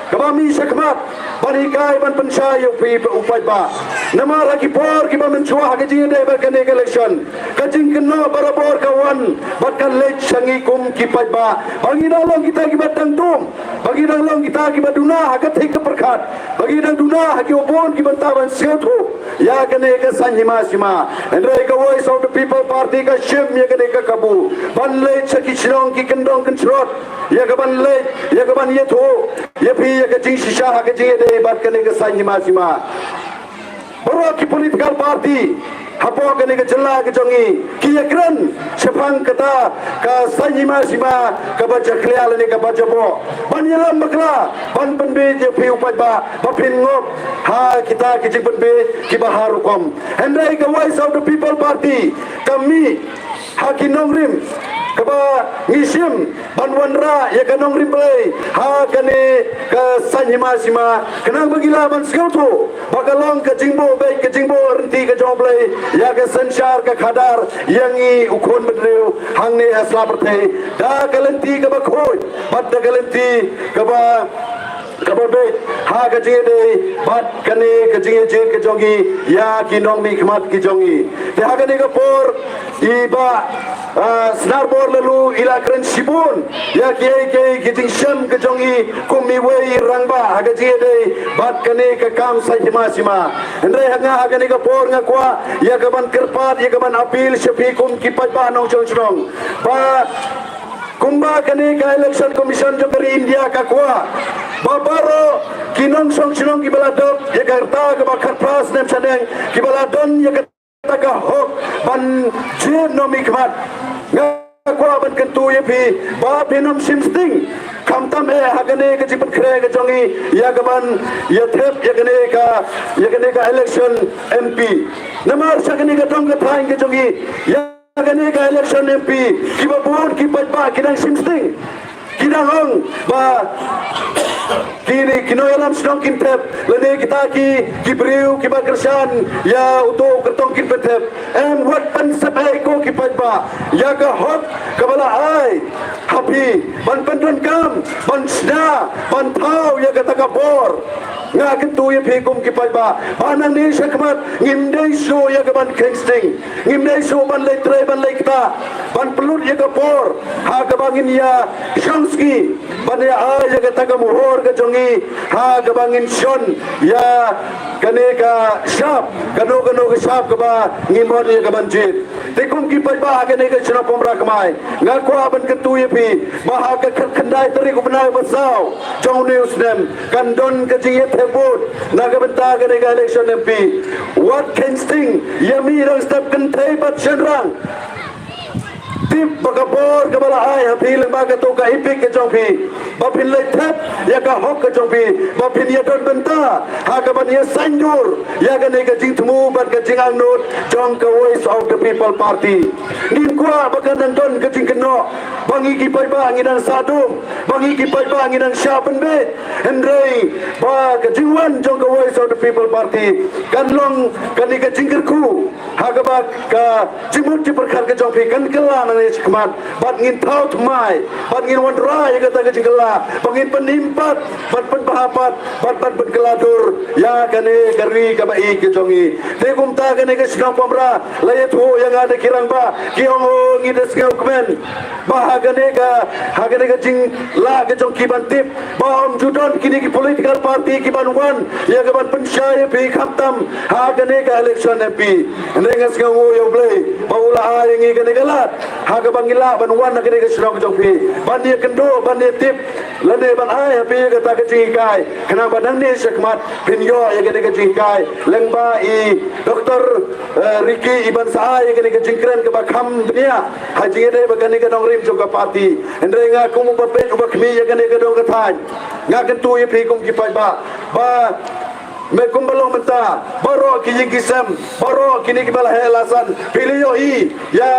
ka ba mih shakhmat ban hikai ban pynshai ïa u paidbah. Namar ha ki por ki ba mynshwa ha ka jingïadei bad kane ka election ka jingkynnoh barabor ka wan bad ka leit sha ngi kum ki paidbah ba ngi dang long kita ki ba dang dum ba ngi dang long kita ki ba duna ha ka thik ka pyrkhat ba ngi dang duna ha ki ba bun ki bynta ban sngewthuh ïa kane ka saiñ hima sima. Hynrei ka Voice of the People Party ka shim ïa kane ka kabu ban leit sha ki shnong ki kyndong kynshrot ïa ka ban leit ïa ka ban ïathuh ïa phi ïa ka jingshisha ha ka jingïadei bad kane ka saiñ hima sima. Baroh ki political party hapoh kane ka jylla ka jong ngi ki ïakren shaphang kata ka saiñ hima sima kaba jakhlia lane kaba jaboh ban ïalam bakla ban pynbeit ïa phi u paidbah ba phin ngop ha kita ki jingpynbeit kiba har rukom. Hynrei ka Voice of the People Party ka mih ha ki nongrim kaba ngi shim ban wanrah ïa ka nongrim Blei ha kane ka saiñ hima sima khnang ba ngi lah ban sngewthuh ba ka long ka jingbuh beit ka jingbuh ryntih ka jong Blei ïa ka synshar ka khadar ïa ngi u khun bynriew hangne ha sla pyrthei da ka lynti kaba khuid bad da ka lynti kaba kaba beit ha ka jingïadei bad kane ka jingïajied ka jong ngi ïa ki nongmihkhmat ki jong ngi. Te ha kane ka por i Bah Sniawbhalang Laloo i la kren shibun ïa kiei kiei ki jingshem ka jong ngi kum iwei i rangbah ha ka jingïadei bad kane ka kam saiñ hima sima. Hynrei ha nga ha kane ka por nga kwah ïa ka ban kyrpad ïa ka ban appeal sha phi kum ki paidbah nongshong shnong ba kumba kane ka Election Commission jong ka ri India ka kwah ba baroh ki nongshong shnong kiba la dep ïa ka rta kaba khatphra snem shaneng kiba la don ïa kata ka hok ban jied nongmihkhmat. Nga kwah ban kyntu ïa phi ba phin ym shim sting khamtam eh ha kane ka jingpynkhreh ka jong ngi ïa ka ban ïa thep ïa kane ka ïa kane ka election M P. Namar sha kane ka dong ka thaiñ ka jong ngi ïa kane ka election M P kiba bun ki paidbah ki dang shim sting ki dang ong ba kine ki nongïalam shnong kin thep lane kita ki ki briew kiba kyrshan ïa uto u kyrtong kin pynthep. Em wat pynsep ei ko ki paidbah ïa ka hok kaba la ai ha phi ban pyndonkam ban shna ban thaw ïa kata ka bor. Nga kyntu ïa phi kum ki paidbah ba nangne shakhmat ngim dei shuh ïa ka ban kheiñ sting. Ngim dei shuh ban leit trei ban leit ktah ban pynlut ïa ka por ha kaba ngin ïa shong sngi ban ïa ai ïa kata ka mohor ka jong ngi ha kaba ngin shon ïa kane ka shap kano kano ka shap kaba ngin mon ïa ka ban jied. Te kum ki paidbah ha kane ka shnong Pamra Kmai nga kwah ban kyntu ïa phi ba ha ka khatkhyndai tarik u bnai ba saw jong une u snem kan don ka jingïathep vote na ka bynta kane ka election M P. Wat kheiñ sting ïa mih dang step kynthei bad shynrang. Tip ba ka bor kaba la ai ha phi lyngba kato ka EPIC ka jong phi ba phin leit thep ïa ka hok ka jong phi ba phin ïa don bynta ha ka ban ïa saiñdur ïa kane ka jingthmu bad ka jingangnud jong ka Voice of the People Party. Ngin kwah ba kan nang don ka jingkynnoh ba ngi ki paidbah ngi dang sah dum ba ngi ki paidbah ngi dang shah pynbeit. Hynrei ba ka jingwan jong ka Voice of the People Party kan long kane ka jingkyrkhu ha kaba ka jingmut jingpyrkhat ka jong phi kan kylla nangne shakhmat bad ngin thaw thymmai bad ngin wanrah ïa kata ka jingkylla bad ngin pynim pat bad pynbha pat bad bad pynkylla dur ïa kane ka ri kaba ïeit ka jong ngi. Te kumta kane ka shnong Pamra la ïathuh ïa nga da ki rangbah ki ong o ngi da sngewkmen ba ha kane ka ha kane ka jinglah ka jong ki ban tip ba ym ju don kine ki political party ki ban wan ïa ka ban pynshai ïa phi khamtam ha kane ka election M P. Hynrei nga sngewnguh ïa U Blei ba u la ai ïa ngi kane ka lad ha kaba ngi lah ban wan ha kane ka shnong ka jong phi ban ïa kynduh ban ïa tip lane ban ai ha phi ïa kata ka jinghikai khnang ba nangne shakhmat phin ïoh ïa kane ka jinghikai lyngba i Doctor Ricky i ban sa ai ïa kane ka jingkren kaba kham bniah ha jingïadei bad kane ka nongrim jong ka party. Hynrei nga kum uba peit uba khmih ïa kane ka dong ka thaiñ nga kyntu ïa phi kum ki paidbah ba me kumba long mynta baroh ki ïing ki sem baroh kine kiba la heh la san phi la ïohi ïa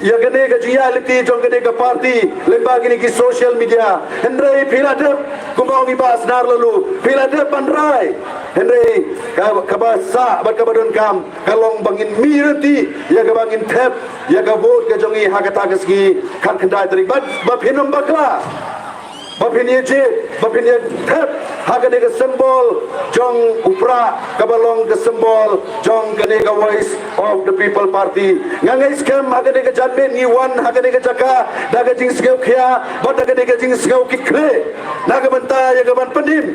ïa kane ka jingïaid lynti jong kane ka party lyngba kine ki social media. Hynrei phi la dep kumba ong i Bah Sniawbhalang Laloo phi la dep ban rai. Hynrei kaba sah bad kaba donkam ka long ba ngin mih lynti ïa kaba ngin thep ïa ka vote ka jong ngi ha kata ka sngi khatkhyndai tarik bad ba phin ym bakla ba phin ïa jied ba phin ïa thep ha kane ka symbol jong u prah kaba long ka symbol jong kane ka Voice of the People Party. Nga ngeit skhem ha kane ka janmiet ngi wan ha kane ka jaka da ka jingsngew khia bad da kane ka jingsngew kit khlieh na ka bynta ïa ka ban pynim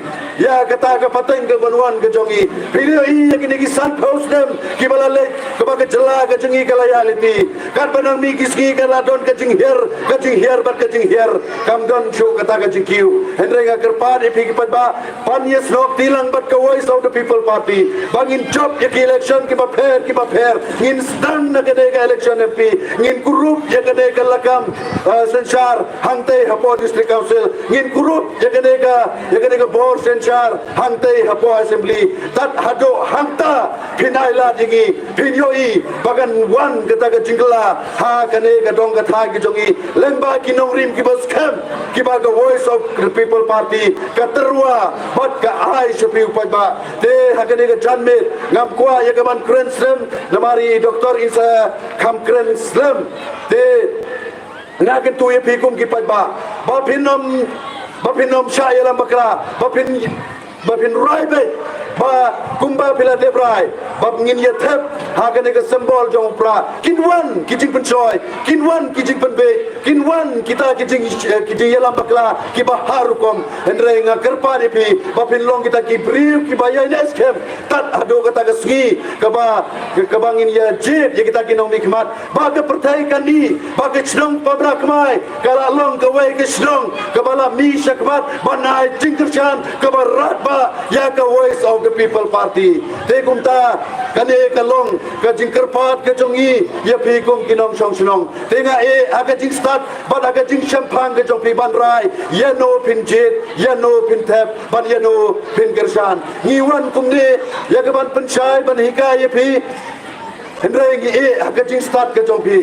ïa kata ka pateng ka ban wan ka jong ngi. Phi la ïohi ïa kine ki sanphew snem kiba la leit kaba ka jylla ka jong ngi ka la ïaid lynti. Katba nang mih ki sngi ka la don ka jinghiar ka jinghiar bad ka jinghiar kam don shuh kata ka jingkiew. Hynrei nga kyrpad ïa phi ki paidbah ban ïa snoh kti lang bad ka Voice of the People Party ba ngin jop ïa ki election kiba pher kiba pher. Ngin sdang na kane ka election M P, ngin kurup ïa kane ka lakam, eh, synshar hangtei hapoh District Council, ngin kurup ïa kane ka, ïa kane ka bor synshar hangtei hapoh Assembly. Tad haduh hangta phin ai lad ïa ngi, phin ïohi ba kan wan kata ka jingkylla ha kane ka dong ka thaiñ ka jong ngi. Lyngba ki nongrim kiba skhem, kiba ka Voice of the People Party ka tyrwa bad ka ai sha phi u paidbah. Te ha kane ka janmiet ngam kwah ïa ka ban kren slem, namar i Doktor in sa kham kren slem. Te nga kyntu ïa phi kum ki paidbah ba phin ym, ba phin ym shah ïalam bakla, ba phin, ba phin rai beit ba kumba phi la dep rai ba ngin ïa thep ha kane ka symbol jong u Prah. Kin wan ki jingpynshoi, kin wan ki jingpynbeit, kin wan kita ki jing, eh, ki jingïalam bakla kiba har rukom. Hynrei nga kyrpad ïa phi ba phin long kita ki briew kiba ïaineh skhem tad haduh kata ka sngi kaba, kaba ngin ïa jied ïa kita ki nongmihkhmat ba ka pyrthei kan i ba ka shnong Pamra Kmai ka la long kawei ka shnong kaba la mih shakhmat ban ai jingkyrshan kaba radbah ïa ka Voice of the People Party. Te kumta kane ka long ka jingkyrpad ka jong ngi ïa phi kum ki nongshong shnong. Te nga ïeh ha ka jingstad bad ha ka jingshemphang ka jong phi ban rai ïa no phin jied, ïa no phin thep bad ïa no phin kyrshan. Ngi wan kumne ïa ka ban pynshai ban hikai ïa phi. Hynrei ngi ïeh ha ka jingstad ka jong phi.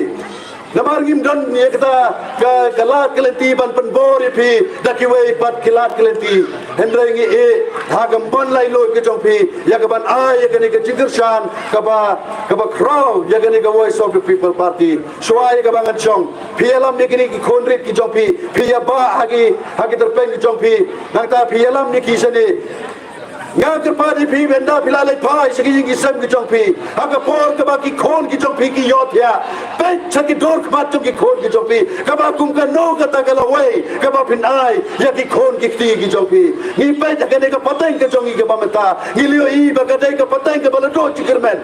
Namar ngim don ïa kata ka, ka lad ka lynti ban pynbor ïa phi da kiwei pat ki lad ka lynti. Hynrei ngi ïeh ha ka mon laitluid ka jong phi ïa ka ban ai ïa kane ka jingkyrshan kaba, kaba khraw ïa kane ka Voice of the People Party. Shuwa ïa kaba ngan shong, phi ïalam ïa kine ki khun rit ki jong phi, phi ïa bah ha ki, ha ki tyrpeng ki jong phi. Nangta phi ïalam ïa ki shane. Nga kyrpad ïa phi, ynda phi la leit phai sha ki ïing ki sem ki jong phi, ha ka por kaba ki khun ki jong phi ki ïohthiah, peit sha ki dur khmat jong ki khun ki jong phi, kaba kum kano kata ka lawei kaba phin ai ïa ki khun ki kti ki jong phi. Ngi peit ha kane ka pateng ka jong ngi kaba mynta, ngi la ïohi ba ka dei ka pateng kaba la duh jingkyrmen.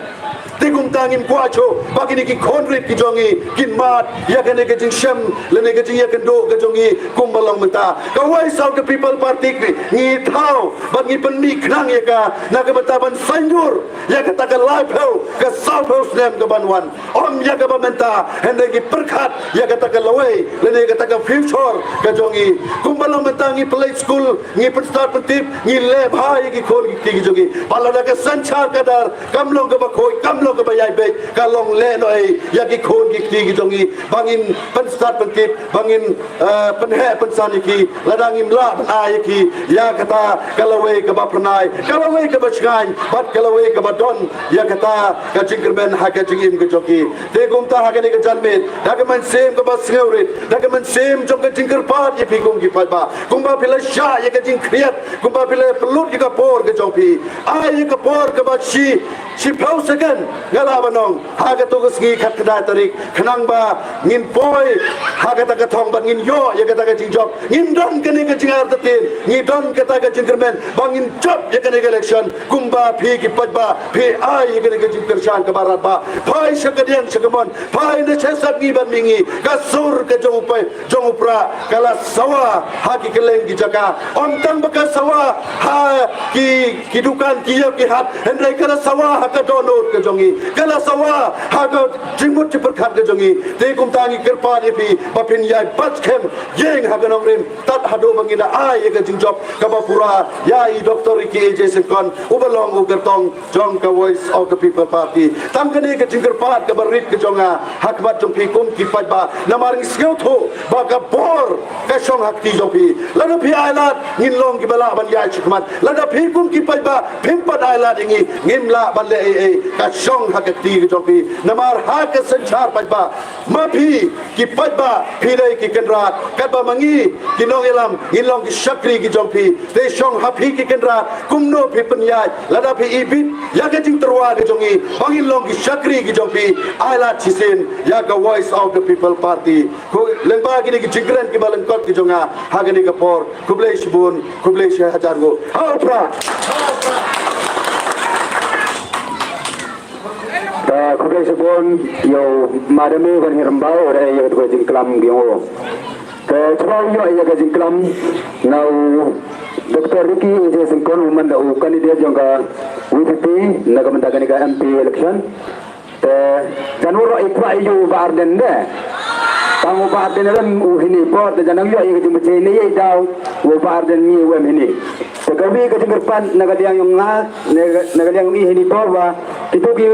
Te kumta ngim kwah shuh ba kine ki khun rit ki jong ngi kin mad ïa kane ka jingshem lane ka jingïakynduh ka jong ngi kumba long mynta. Ka Voice of the People Party ngi thaw bad ngi pynmih khnang ïa ka na ka bynta ban saiñdur ïa kata ka laiphew, ka sawphew snem ka ban wan. Ym ïa kaba mynta, hynrei ngi pyrkhat ïa kata ka lawei lane ïa kata ka future ka jong ngi. Kumba long mynta ngi pynleit skul, ngi pynstad pyntip, ngi leh bha ïa ki khun ki kti ki jong ngi. Ba lada ka synshar ka dar, kam long kaba khuid, kam long kaba ïaibeit, ka long lehnohei ïa ki khun ki kti ki jong ngi. Ba ngin pynstad pyntip, ba ngin, eh, pynheh pynsan ïa ki, lada ngim lah ban ai ïa ki ïa kata ka lawei kaba phyrnai, ka lawei kaba shngaiñ bad ka lawei kaba don ïa kata ka jingkyrmen ha ka jingim ka jong ki. Te kumta ha kane ka janmiet, da ka mynsiem kaba sngewrit, da ka mynsiem jong ka jingkyrpad ïa phi kum ki paidbah, kumba phi la shah ïa ka jingkhriat, kumba phi la pynlut ïa ka por ka jong phi, ai ïa ka por kaba shi, shiphew second, nga lah ban ong, ha kato ka sngi khatkhyndai tarik, khnang ba ngin poi ha kata ka thong bad ngin ïoh ïa kata ka jingjop. Ngim don kane ka jingartatien, ngi don kata ka jingkyrmen ba ngin jop ïa kane ka election. Kumba phi ki paidbah phi ai ïa kane ka jingkyrshan kaba radbah. Phai sha ka diang sha ka mon, phai na sha sap ngi bad mi ngi. Ka sur ka jong u pai jong u Prah ka la sawa ha ki kylleng ki jaka. Ym tang ba ka sawa ha ki, ki dukan ki ïew ki hat, hynrei ka la sawa ha ka dohnud ka jong ngi, ka la sawa ha ka jingmut jingpyrkhat ka jong ngi. Te kumta ngi kyrpad ïa phi ba phin ïai bat skhem ïeng ha ka nongrim tad haduh ba ngin da ai ïa ka jingjop kaba pura ïa i Doktor Ricky A J Syngkon uba long u kyrtong jong ka Voice of the People Party. Tang kane ka jingkyrpad kaba rit ka jong nga ha khmat jong phi kum ki paidbah, namar ngi sngewthuh ba ka bor ka shong ha kti jong phi. Lada phi ai lad ngin long kiba lah ban ïaid shakhmat, lada phi kum ki paidbah phim pat ai lad ïa ngi, ngim lah ban leh ei ei, ka shong ha ka kti ka jong phi. Namar ha ka synshar paidbah, ma phi ki paidbah phi dei ki kynrad, katba ma ngi ki nongïalam ngin long ki shakri ki jong phi. Te shong ha phi ki kynrad kumno phi pynïaid, lada phi ibit ïa ka jingtyrwa ka jong ngi ba ngin long ki shakri ki jong phi, ai lad shisien ïa ka Voice of the People Party. Lyngba kine ki jingkren kiba lyngkot ki jong nga ha kane ka por, khublei shibun, khublei shihajar nguh. Ha u Prah. Te khublei shibun ïa u Madam Winiram Bah, u da ïa ka jingklam jong u. Te shuwa ïa ka jingklam na u Doktor Ricky A J Syngkon, u man da u candidate jong ka V P P na ka bynta kane ka M P election. Te jan u ruh i kwah ïa u Bah Ardent de. Tang u Bah Ardent lem u hini por te jan nang ïoh ïa ka jingpynshai ne ïa i daw u Bah Ardent ngi u em hini. Te kawi ka jingkyrpad na ka liang yong nga, na ka, na ka liang yong i hini por wa kitu ki,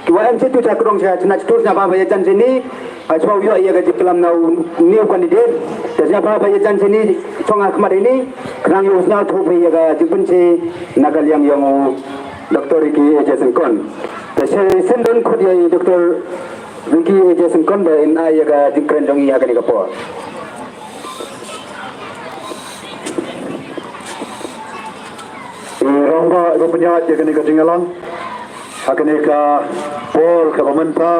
ki wa em situ cha krong cha chna chitu sñiawbha ba ïa jan sini. Ha sñiaw ïoh ïa ka jingklam na u new candidate. Te sñiawbha ba ïa jan sini chong ha khmat hini. Khnang ïoh sñiaw thuh ba ïa ka jingpynshai na ka liang yong u Doctor Ricky A J Syngkon. Te shisien don khut ïa i Doctor Ricky A J Syngkon ba in ai ïa ka jingkren jong i ha kane ka por. I rangbah ba pynïaid ïa kane ka jingïalang ha kane ka por kaba mynta.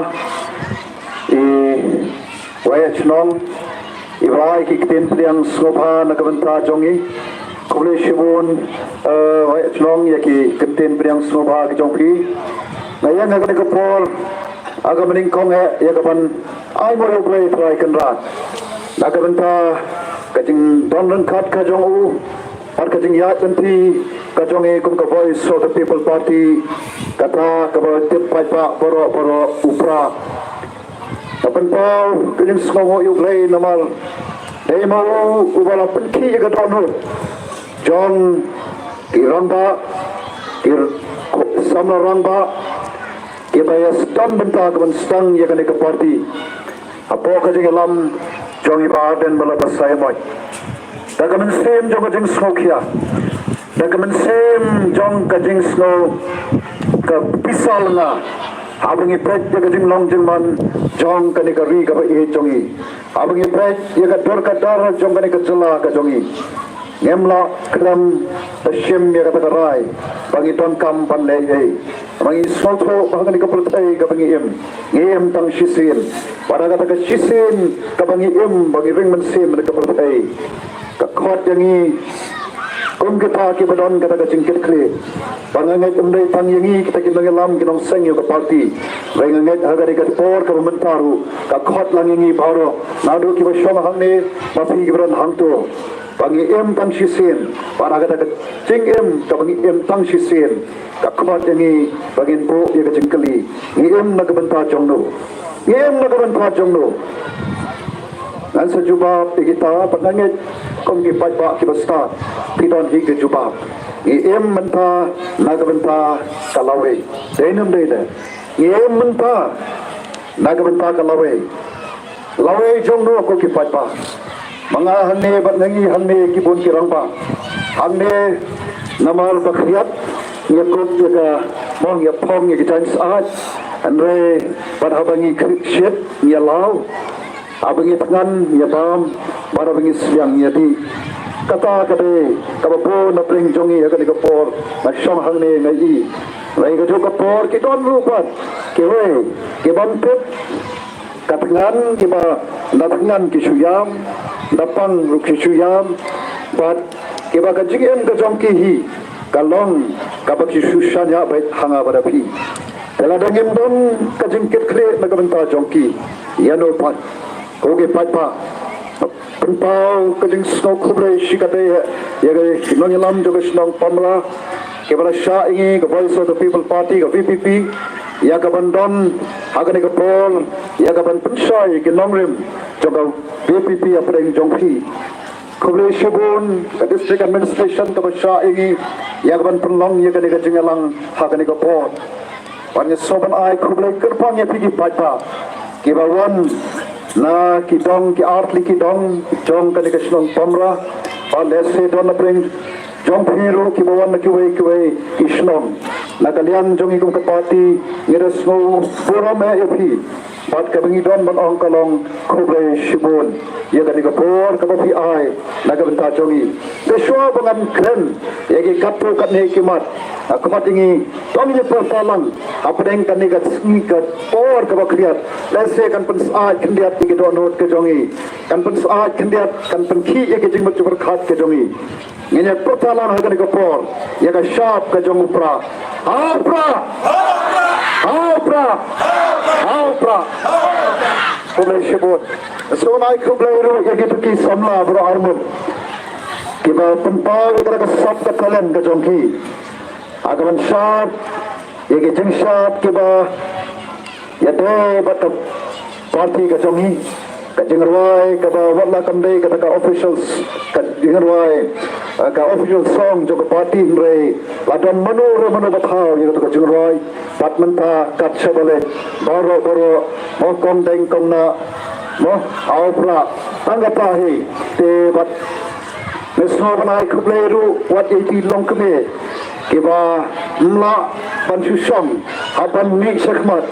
I Wei Chnong, i ba ai ki ktien pdiang sngewbha na ka bynta jong i. Khublei shibun, eh, Wei Chnong ïa ki ktien pdiang sngewbha ki jong phi. Nga ïeng ha kane ka por ha kaba nyngkong eh ïa ka ban ai nguh ïa U Blei Trai Kynrad na ka bynta ka jingdon ryngkat ka jong u bad ka jingïaid lynti ka jong i kum ka Voice of the People Party, kata kaba tip paidbah baroh baroh u Prah. Nga pynpaw ka jingsngewnguh ïa U Blei namar dei ma u uba la pynkhih ïa ka dohnud jong ki rangbah, ki samla rangbah kiba ïa sdang bynta ka ban sdang ïa kane ka party. Hapoh ka jingïalam jong i Bah Ardent ba la basaiawmoit. Da ka mynsiem jong ka jingsngewkhia, da ka mynsiem jong ka jingsngew ka pisa lynga, haba ngi peit ïa ka jinglong jingman jong kane ka ri kaba ïeit jong i, haba ngi peit ïa ka dur ka dar jong kane ka jylla ka jong i, ngim lah khlem da shim ïa kata ka rai ba ngi donkam ban leh ei. Ba ngi sngewthuh ba ha kane ka pyrthei kaba ngi im, ngi im tang shisien. Bad ha kata ka shisien kaba ngi im, ba ngi ring mynsiem ha kane ka pyrthei, ka khot ïa ngi kum kita kiba don kata ka jingkitkhlieh. Ba nga ngeit ym dei tang ïa ngi kita ki nongïalam ki nongseng ïa ka party. Hynrei nga ngeit ha kane ka por kaba mynta ruh ka khot lang ïa ngi baroh, naduh kiba shong hangne bad phi kiba don hangto. Ba ngi im tang shisien, bad ha kata ka jingim kaba ngi im tang shisien, ka khot ïa ngi ba ngin buh ïa ka jingkylli. Ngi im na ka bynta jong no? Ngi im na ka bynta jong no? Ngan sa jubab ïa kita, bad nga ngeit kum ki paidbah kiba stad, phi don hi ka jubab. Ngi im mynta na ka bynta ka lawei. Dei ne ym dei de? Ngi im mynta na ka bynta ka lawei. Lawei jong no ko ki paidbah? Ma nga hangne bad nga ngi hangne ki bun ki rangbah. Hangne namar ba khriat ngi ïa kup ïa ka mong ïa phong ïa ki jaiñ syaid. Hynrei bad haba ngi khriat shit ngi ïa law. Haba ngi thngan ngi ïa bam. Bad haba ngi sliang ngi ïa dih. Kata ka dei kaba bun na pdeng jong ngi ha kane ka por. Nga shong hangne nga i. Hynrei kajuh ka por ki don ruh pat kiwei ki bym tip. Ka thngan kiba na thngan ki shu ïam, na pang ruh ki shu ïam, bad kiba ka jingim ka jong ki hi ka long kaba ki shu shaniah beit ha nga bad ha phi. Te lada ngim don ka jingkitkhlieh na ka bynta jong ki, ïa no pat? Ko ki paidbah, pynpaw ka jingsngew khublei shikatdei ïa ki nongïalam jong ka shnong Pamra, kiba la shah ïa ngi ka Voice of the People Party, ka V P P, ïa ka ban don ha kane ka por, ïa ka ban pynshai ïa ki nongrim jong ka V P P hapdeng jong phi. Khublei shibun ka District Administration kaba shah ïa ngi ïa ka ban pynlong ïa kane ka jingïalang ha kane ka por. Bad nga sngewbha ban ai khublei kyrpang ïa phi ki paidbah kiba wan na ki dong, ki artylli ki dong jong kane ka shnong Pamra. Bad lehse don na pdeng jong phi ruh kiba wan na kiwei kiwei ki shnong. Na ka liang jong ngi kum ka party ngi da sngew burom eh ïa phi. Bad kaba ngi don ban ong ka long khublei shibun ïa kane ka por kaba phi ai na ka bynta jong ngi. Te shuwa ba ngan kren ïa ki katto katne ki mat, nga khot ïa ngi, to ngin ïa pyrta lang hapdeng kane ka sngi ka por kaba khriat. Lehse kan pynsyaid khyndiat ïa ki dohnud ka jong ngi, kan pynsyaid khyndiat, kan pynkhih ïa ki jingmut jingpyrkhat ka jong ngi. Ngin ïa pyrta lang ha kane ka por ïa ka shap ka jong u Prah. Ha u Prah! Ha u Prah! Ha u Prah! Khublei shibun. Sngewbha ai khublei ruh ïa kito ki samla baroh arngut kiba pynpaw ïa ka sap ka talent ka jong ki ha ka ban shap ïa ki jingshap kiba ïadei bad ka party ka jong ngi. Ka jingrwai kaba wat la kam dei kata ka official, ka jingrwai, eh, ka official song jong ka party, hynrei la don mano re mano ba thaw ïa kata ka jingrwai. Bad mynta kat shaba leit, baroh baroh, mo kong deng kong nah, mo, aw pra, tang kata hi. Te bad nga sngewbha ban ai khublei ruh wat ïa ki longkmie kiba ym lah ban shu shong, hap ban mih shakhmat,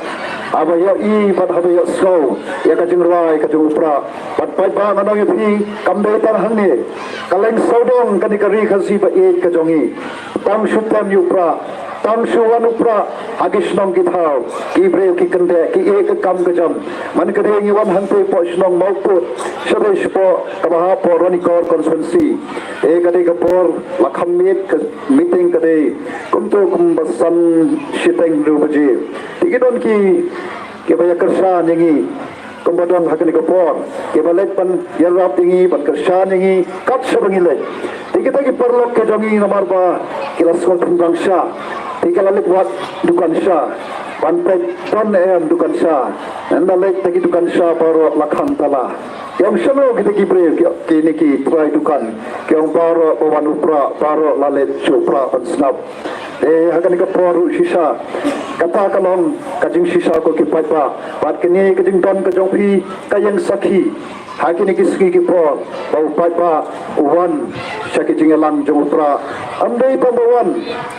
haba ïohi bad haba ïohsngew ïa ka jingrwai ka jong u Prah. Bad paidbah, nga ong ïa phi, kam dei tang hangne, kylleng sawdong kane ka ri Khasi ba ïeit ka jong ngi, tang shu tem ïa u Prah, tang shu wan u Prah ha ki shnong ki thaw, ki briew ki kyndit, ki ïeit ki kam ka jam. Man ka dei ngi wan hangtei hapoh shnong Mawpud, shatei shapoh kaba hap hapoh Ranikor constituency. Te ka dei ka por la kham miet, ka meeting ka dei kumto kumba san shiteng hynriew baje. Te ki don ki, kiba ïa kyrshan ïa ngi kumba don ha kane ka por, kiba leit ban ïarap ïa ngi, ban kyrshan ïa ngi kat shaba ngi leit. Te kita ki paralok ki jong ngi namar ba ki la sngewthuh dang sha, te ki la leit wad dukan sha ban peit don em dukan sha. Ynda leit te ki dukan sha baroh la khang tala. Ki ong shano kita ki briew, ki, kine ki trai dukan? Ki ong baroh ba wan u Prah, baroh la leit sha u Prah ban sngap. Te ha kane ka por ruh shisha, kata ka long ka jingshisha ko ki paidbah. Bad kane ka jingdon ka jong phi ka ïeng sakhi ha kine ki sngi ki por ba u paidbah u wan sha ki jingïalang jong u Prah. Ym dei tang ba wan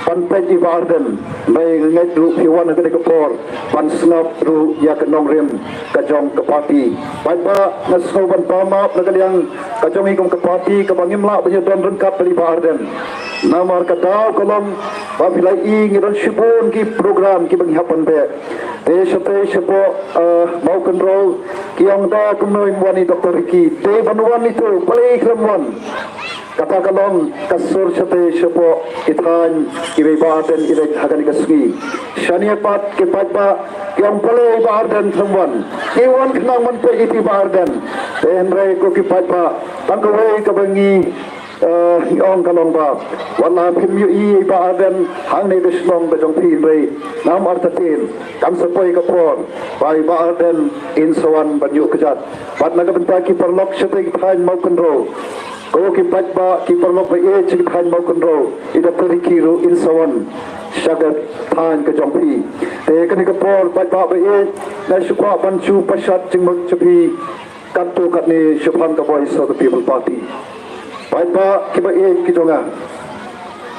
ban peit ïa i Bah Ardent, hynrei nga ngeit ruh phi wan ha kane ka por ban sngap ruh ïa ka nongrim ka jong ka party. Paidbah, nga sngew ban pan map na ka liang ka jong ngi kum ka party kaba ngim lah ban ïadon ryngkat bad i Bah Ardent. Namar ka daw ka long ba phi la ïohi ngi don shibun ki program kiba ngi hap ban beh. Te shatei shapoh, eh, Mawkynrew ki ong da kumno im wan i Doctor Ricky. Te ban wan itu, balei khlem wan? Kata ka long ka sur shatei shapoh ki thaiñ kiba i Bah Ardent i leit ha kane ka sngi. Shane pat ki paidbah ki ong balei i Bah Ardent khlem wan. Ki wan khnang ban peit ïa i Bah Ardent. Te hynrei ko ki paidbah, tang kawei kaba ngi, eh, ngi ong ka long ba wat la phim ïohi i Bah Ardent hangne ka shnong ka jong phi, hynrei ngam artatien, kan sa poi ka por ba i Bah Ardent in sa wan ban ïuh kjat. Bad na ka bynta ki paralok shatei ki thaiñ Mawkynrew, ko ki paidbah, ki paralok ba ïeit sha ki thaiñ Mawkynrew, i Doctor Ricky ruh in sa wan sha ka thaiñ ka jong phi. Te kane ka por paidbah ba ïeit, nga shu kwah ban shu pashat jingmut sha phi katto katne shaphang ka Voice of the People Party. Paidbah kiba ïeit ki jong nga,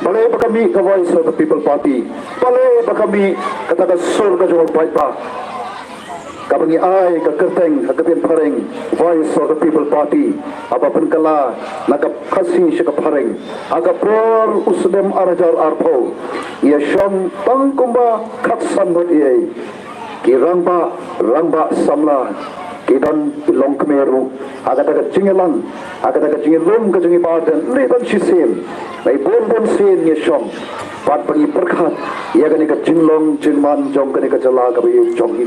balei ba ka mih ka Voice of the People Party? Balei ba ka mih kata ka sur ka jong u paidbah kaba ngi ai ka kyrteng ha ka ktien phareng Voice of the People Party, haba pynkylla na ka Khasi sha ka phareng ha ka por u snem ar hajar arphew? Ngi ïa shong tang kumba khatsan ngut ïa ki rangbah, rangbah samla, ki don ki longkmie ruh ha kata ka jingïalang, ha kata ka jingïalum ka jong i Bah Ardent. Lei tang shisien, lei bun bun sien ngi ïa shong bad ba ngi pyrkhat ïa kane ka jinglong jingman jong kane ka jylla kaba ïeit jong ngi.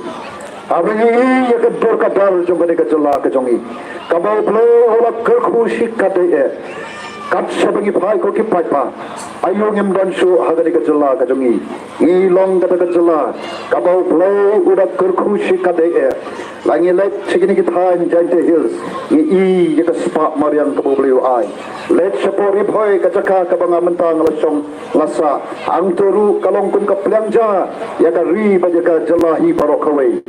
Haba ngi ïohi ïa ka dur ka dar jong kane ka jylla ka jong ngi, kaba U Blei u la kyrkhu shikatdei eh. Kat shaba ngi phai ko ki paidbah, aïu ngim don shuh ha kane ka jylla ka jong ngi? Ngi long kata ka jylla kaba U Blei u da kyrkhu shikatdei eh. La ngi leit sha kine ki thaiñ Jaintia Hills, ngi i ïa ka spah mariang kaba U Blei u ai. Leit shapoh Ri Bhoi, ka jaka kaba nga mynta nga la shong la sah, hangto ruh ka long kum ka pliang ja ïa ka ri bad ïa ka jylla hi baroh kawei.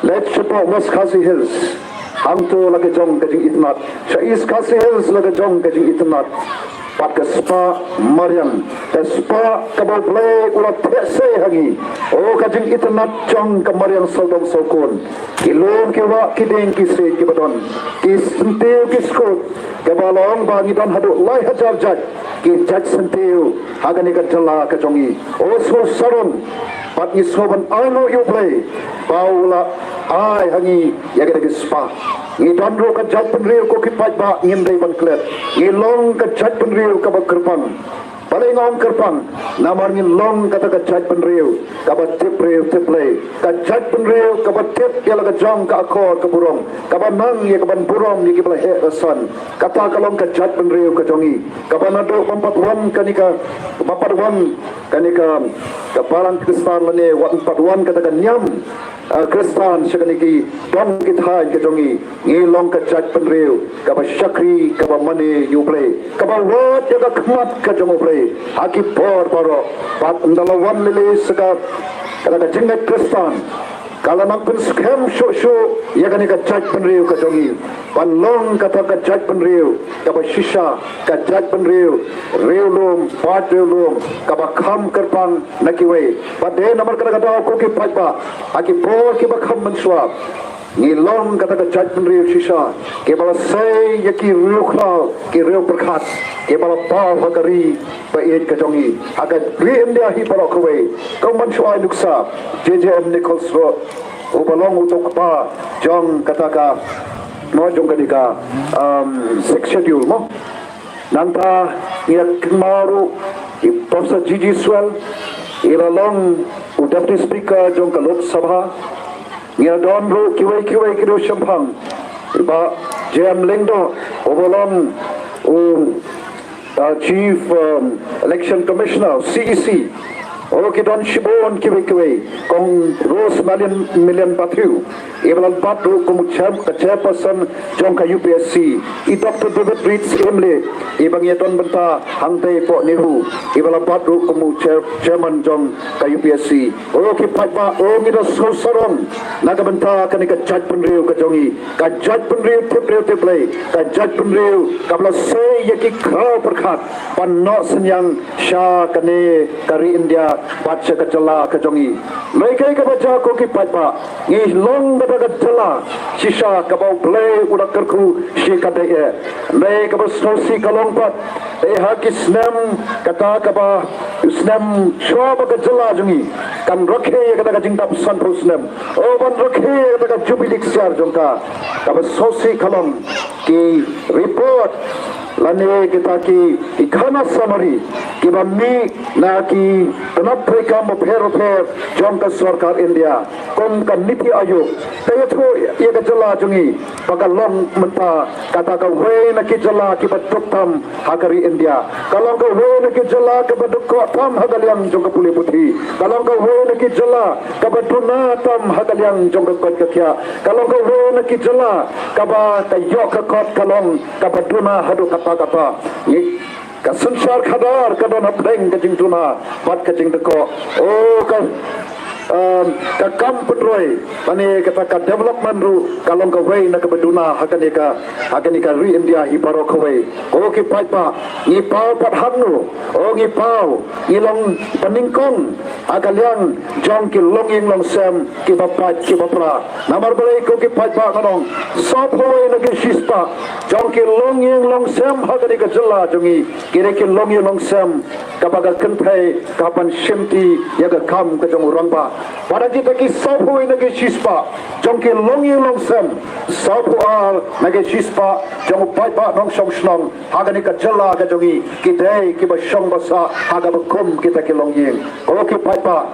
Leit shapoh West Khasi Hills, hangto la ka jong ka jingitynnad. Sha East Khasi Hills la ka jong ka jingitynnad. Bad ka spah mariang, ka spah kaba U Blei u la theh sei ha ngi. O ka jingitynnad jong ka mariang sawdong sawkun. Ki lum ki wah ki dieng ki siej kiba don, ki syntiew ki skud, kaba long ba ngi don haduh lai hajar jait ki jait syntiew ha kane ka jylla ka jong ngi. O sngewsarong, bad ngi sngew ban ai nguh ïa U Blei ba u la ai ha ngi ïa kata ka spah. Ngi don ruh ka jaitbynriew ko ki paidbah, ngim dei ban klet. Ngi long ka jaitbynriew kaba kyrpang. Balei nga ong kyrpang? Namar ngin long kata ka jaitbynriew kaba tip briew tip Blei, ka jaitbynriew kaba tip ïa la ka jong ka akor ka burom, kaba nang ïa ka ban burom ïa kiba la heh la san. Kata ka long ka jaitbynriew ka jong ngi, kaba naduh ba ym pat wan kane ka, ba ym pat wan kane ka, ka balang Khristan lane wat ym pat wan kata ka niam, ah, Khristan sha kane ki dong ki thaiñ ka jong ngi. Ngi long ka jaitbynriew kaba shakri, kaba mane ïa U Blei, kaba wad ïa ka khmat ka jong U Blei ha ki por baroh. Bad ynda la wan lei lei sa ka, kata ka jingngeit Khristan, ka la nang pynskhem shuh shuh ïa kane ka jaitbynriew ka jong ngi ban long kata ka jaitbynriew kaba shisha, ka jaitbynriew riewlum bad riewlum, kaba kham kyrpang na kiwei. Bad dei namar kata ka daw, ko ki paidbah, ha ki por kiba kham mynshuwa, ngi long kata ka jaitbynriew shisha, kiba la sei ïa ki riewkhraw, ki riewpyrkhat, kiba la paw ha ka ri ba ïeit ka jong ngi, ha ka ri India hi baroh kawei. Kum ban shu ai nuksa, J J M Nichols ruh, uba long uto u kpa jong kata ka, no, jong kane ka, um, Sixth Schedule mo. Nangta ngi ïa kynmaw ruh i Professor G G Swell, i la long u Deputy Speaker jong ka Lok Sabha. Ngi ïa don ruh kiwei kiwei ki riewshemphang, i Bah J M Lyngdoh, uba long u, uh, Chief, um, Election Commissioner, C E C. Oh, ki don shibun kiwei kiwei, Kong Rose Million, Million Bathiu, iba la bat ruh kum u chair, ka chairperson jong ka U P S C, i Doctor David Reed Syiem leh, iba ngi ïa don bynta hangtei hapoh NEHU, iba la bat ruh kum u chair, chairman jong ka U P S C. Oh ki paidbah, oh ngi da sngewsarong na ka bynta kane ka jaitbynriew ka jong ngi, ka jaitbynriew tip briew tip Blei, ka jaitbynriew kaba la sei ïa ki khraw pyrkhat ban noh synñiang sha kane ka ri India bad sha ka jylla ka jong ngi. Hynrei kaei kaba jia, ko ki paidbah, ngi long kata ka jylla shisha kaba U Blei u la kyrkhu shi katdei eh. Hynrei kaba sngewsih ka long pat, dei ha ki snem, kata kaba snem shuwa ba ka jylla jong ngi kan rakhe ïa kata ka jingdap sanphew snem, oh, ban rakhe ïa kata ka jubili ksiar jong ka, kaba sngewsih ka long ki report lane kita ki, ki khana summary kiba mih na ki tnat treikam bapher bapher jong ka sorkar India, kum ka NITI Aayog, ka ïathuh ïa ka jylla jong ngi ba ka long mynta kata kawei na ki jylla kiba duk tam ha ka ri India, ka long kawei na ki jylla kaba duk koh tam ha ka liang jong ka pule puthi, ka long kawei na ki jylla kaba duna tam ha ka liang jong ka koit ka khiah, ka long kawei na ki jylla kaba ka ïoh ka kot ka long kaba duna haduh katta katta. Ngi, ka synshar khadar ka don hapdeng ka jingduna bad ka jingduk koh. Oh, ka, um, ka kam pynroi lane kata ka development ruh ka long kawei na kaba duna ha kane ka, ha kane ka ri India hi baroh kawei. Oh ki paidbah, ngi paw pat hangno? Oh ngi paw, ngi long banyngkong ha ka liang jong ki longïing longsem kiba pait kiba pra. Namar balei, ko ki paidbah, nga ong, sawphew wei na ki shispah jong ki longïing longsem ha kane ka jylla jong ngi ki dei ki longïing longsem kaba ka kynthei ka ban shimti ïa ka kam ka jong u rangbah. Bad ha kita ki sawphew wei na ki shispah jong ki longïing longsem, sawphew ar na ki shispah jong u paidbah nongshong shnong ha kane ka jylla ka jong ngi ki dei kiba shong ba sah ha kaba kum kita ki longïing. Ko ki paidbah,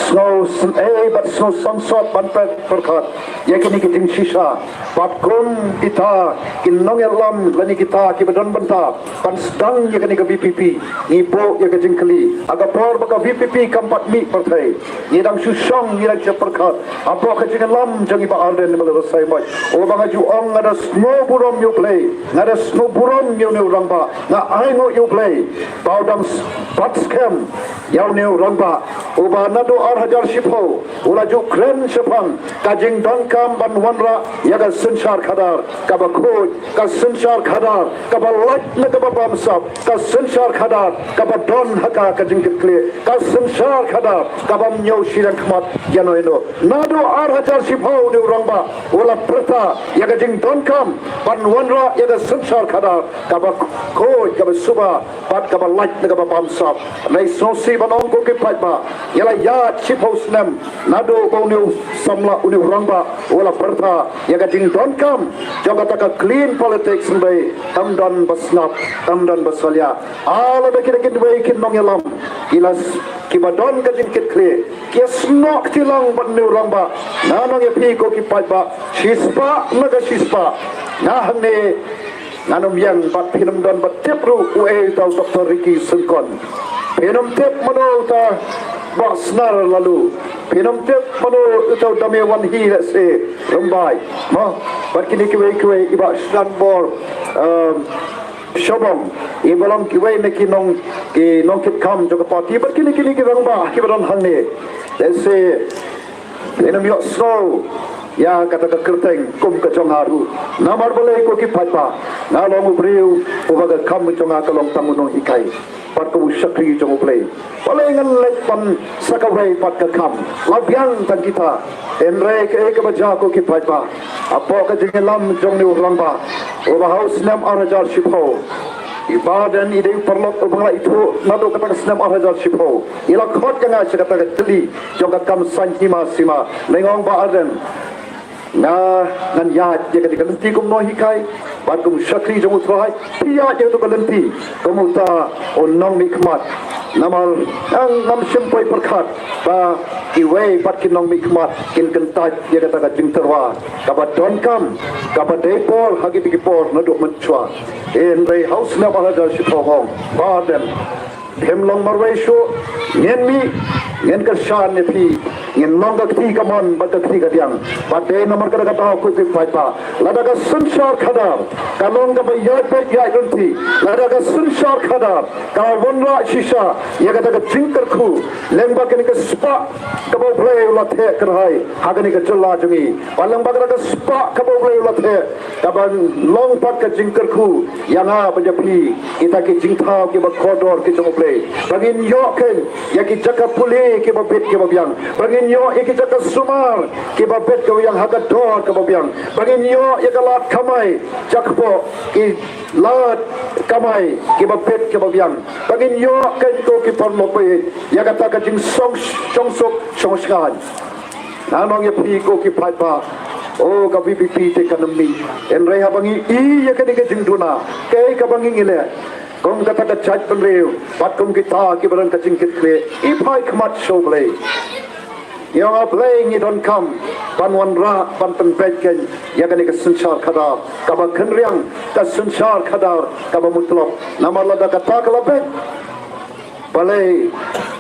sngewsynei bad sngewsangsot ban pyrkhat ïa kine ki jingshisha. Bad kum kita ki nongïalam lane kita kiba don bynta ban sdang ïa kane ka V P P, ngi buh ïa ka jingkylli, ha ka por ba ka V P P kam pat mih pyrthei, ngi dang shu shong, ngi dang shu pyrkhat hapoh ka jingïalam jong i Bah Ardent Miller Basaiawmoit, uba nga ju ong, nga da sngewburom ïa U Blei, nga da sngewburom ïa une u rangbah, nga ainguh ïa U Blei ba u dang s-, bat skhem ïa une u rangbah uba naduh ar hajar shiphew u la ju kren shaphang ka jingdonkam ban wanrah ïa ka synshar khadar kaba khuid, ka synshar khadar kaba lait na kaba bamsap, ka synshar khadar kaba don ha ka ka jingkitkhlieh, ka synshar khadar kaba ym ñiew shiliang khmat ïa no ïa no. Naduh ar hajar shiphew une u rangbah u la pyrta ïa ka jingdonkam ban wanrah ïa ka synshar khadar kaba khuid, kaba suba bad kaba lait ne kaba bamsap. Hynrei sngewsih ban ong ko ki paidbah, ïa la ïaid shiphew snem naduh ba une u samla, une u rangbah u la pyrta ïa ka jingdonkam jong kata ka clean politics, hynrei ym don ba sngap, ym don ba salia. Lada kita kiwei ki nongïalam ki la s-, kiba don ka jingkitkhlieh ki snoh kti lang bad une u rangbah, nga ong ïa phi ko ki paidbah, shispah na ka shispah, nga hangne ngan ym ïeng bad phin ym don ba tip ruh uei uta u Doctor Ricky Syngkon. Phin ym tip mano uta Bah Snar Laloo. Phin ym tip mano uta u Dame Wanhi Lehse Rymbai. Mo, bad kine kiwei kiwei, i Bah Shanbor, um, Shobong, iba long kiwei na ki nong, ki nongkitkam jong ka party, bad kine, kine ki rangbah kiba don hangne. Lehse phin ym ïohsngew ïa kata ka kyrteng kum ka jong nga ruh. Namar balei ko ki paidbah, nga long u briew uba ka kam jong nga ka long tang u nonghikai bad kum u shakri jong U Blei. Balei ngan leit pan sa kawei pat ka kam? La biang tang kita. Hynrei kaei kaba jia ko ki paidbah, hapoh ka jingïalam jong une u rangbah uba ha u snem ar hajar shiphew, i Bah Ardent i dei u paralok uba nga la ithuh naduh kata ka snem ar hajar shiphew. I la khot ïa nga sha kata ka jylli jong ka kam saiñ hima sima. Nga ong, Bah Ardent, nga, ngan ïaid ïa kane ka lynti kum u nonghikai bad kum u shakri jong U Trai. Phi ïaid ïa kata ka lynti kum uta u nongmihkhmat. Namar nga ngam shym poi pyrkhat ba kiwei pat ki nongmihkhmat kin kyntait ïa kata ka jingtyrwa kaba donkam, kaba dei por ha kito ki por naduh mynshuwa. Hynrei ha u snem ar hajar shiphew, Bah Ardent, phim long marwei shuh. Ngin mih, ngin kyrshan ïa phi, ngin long ka kti kamon bad ka kti kadiang. Bad dei namar kata ka daw ko ki paidbah, lada ka synshar khadar ka long kaba ïaid beit ïaid lynti, lada ka synshar khadar ka wanrah shisha ïa kata ka jingkyrkhu lyngba kane ka spah kaba U Blei u la theh kyrhai ha kane ka jylla jong ngi, bad lyngba kata ka spah kaba U Blei u la theh, kaba long pat ka jingkyrkhu ïa nga bad ïa phi, kita ki jingthaw kiba kordor ki jong U Blei, ba ngin ïoh keiñ ïa ki jaka pule kiba bit kiba biang, ba ngin ïoh ïa ki jaka sumar kiba bit kiba biang ha ka dor kaba biang, ba ngin ïoh ïa ka lad kamai, jakpoh ki lad kamai kiba bit kiba biang, ba ngin ïoh keiñ ko ki paralok ba ïeit ïa kata ka jingsong, shongsuk shongshngaiñ. Ngan ong ïa phi ko ki paidbah, o ka V P P te kan ym mih. Hynrei haba ngi i ïa kane ka jingduna, kaei kaba ngi ngi leh kum kata ka jaitbynriew bad kum kita kiba don ka jingkitkhlieh, i phai khmat sha U Blei. Ïa nga, Blei, ngi donkam ban wanrah, ban pynbeit keiñ ïa kane ka synshar khadar kaba kynriang, ka synshar khadar kaba mutlop. Namar lada kata ka la beit, balei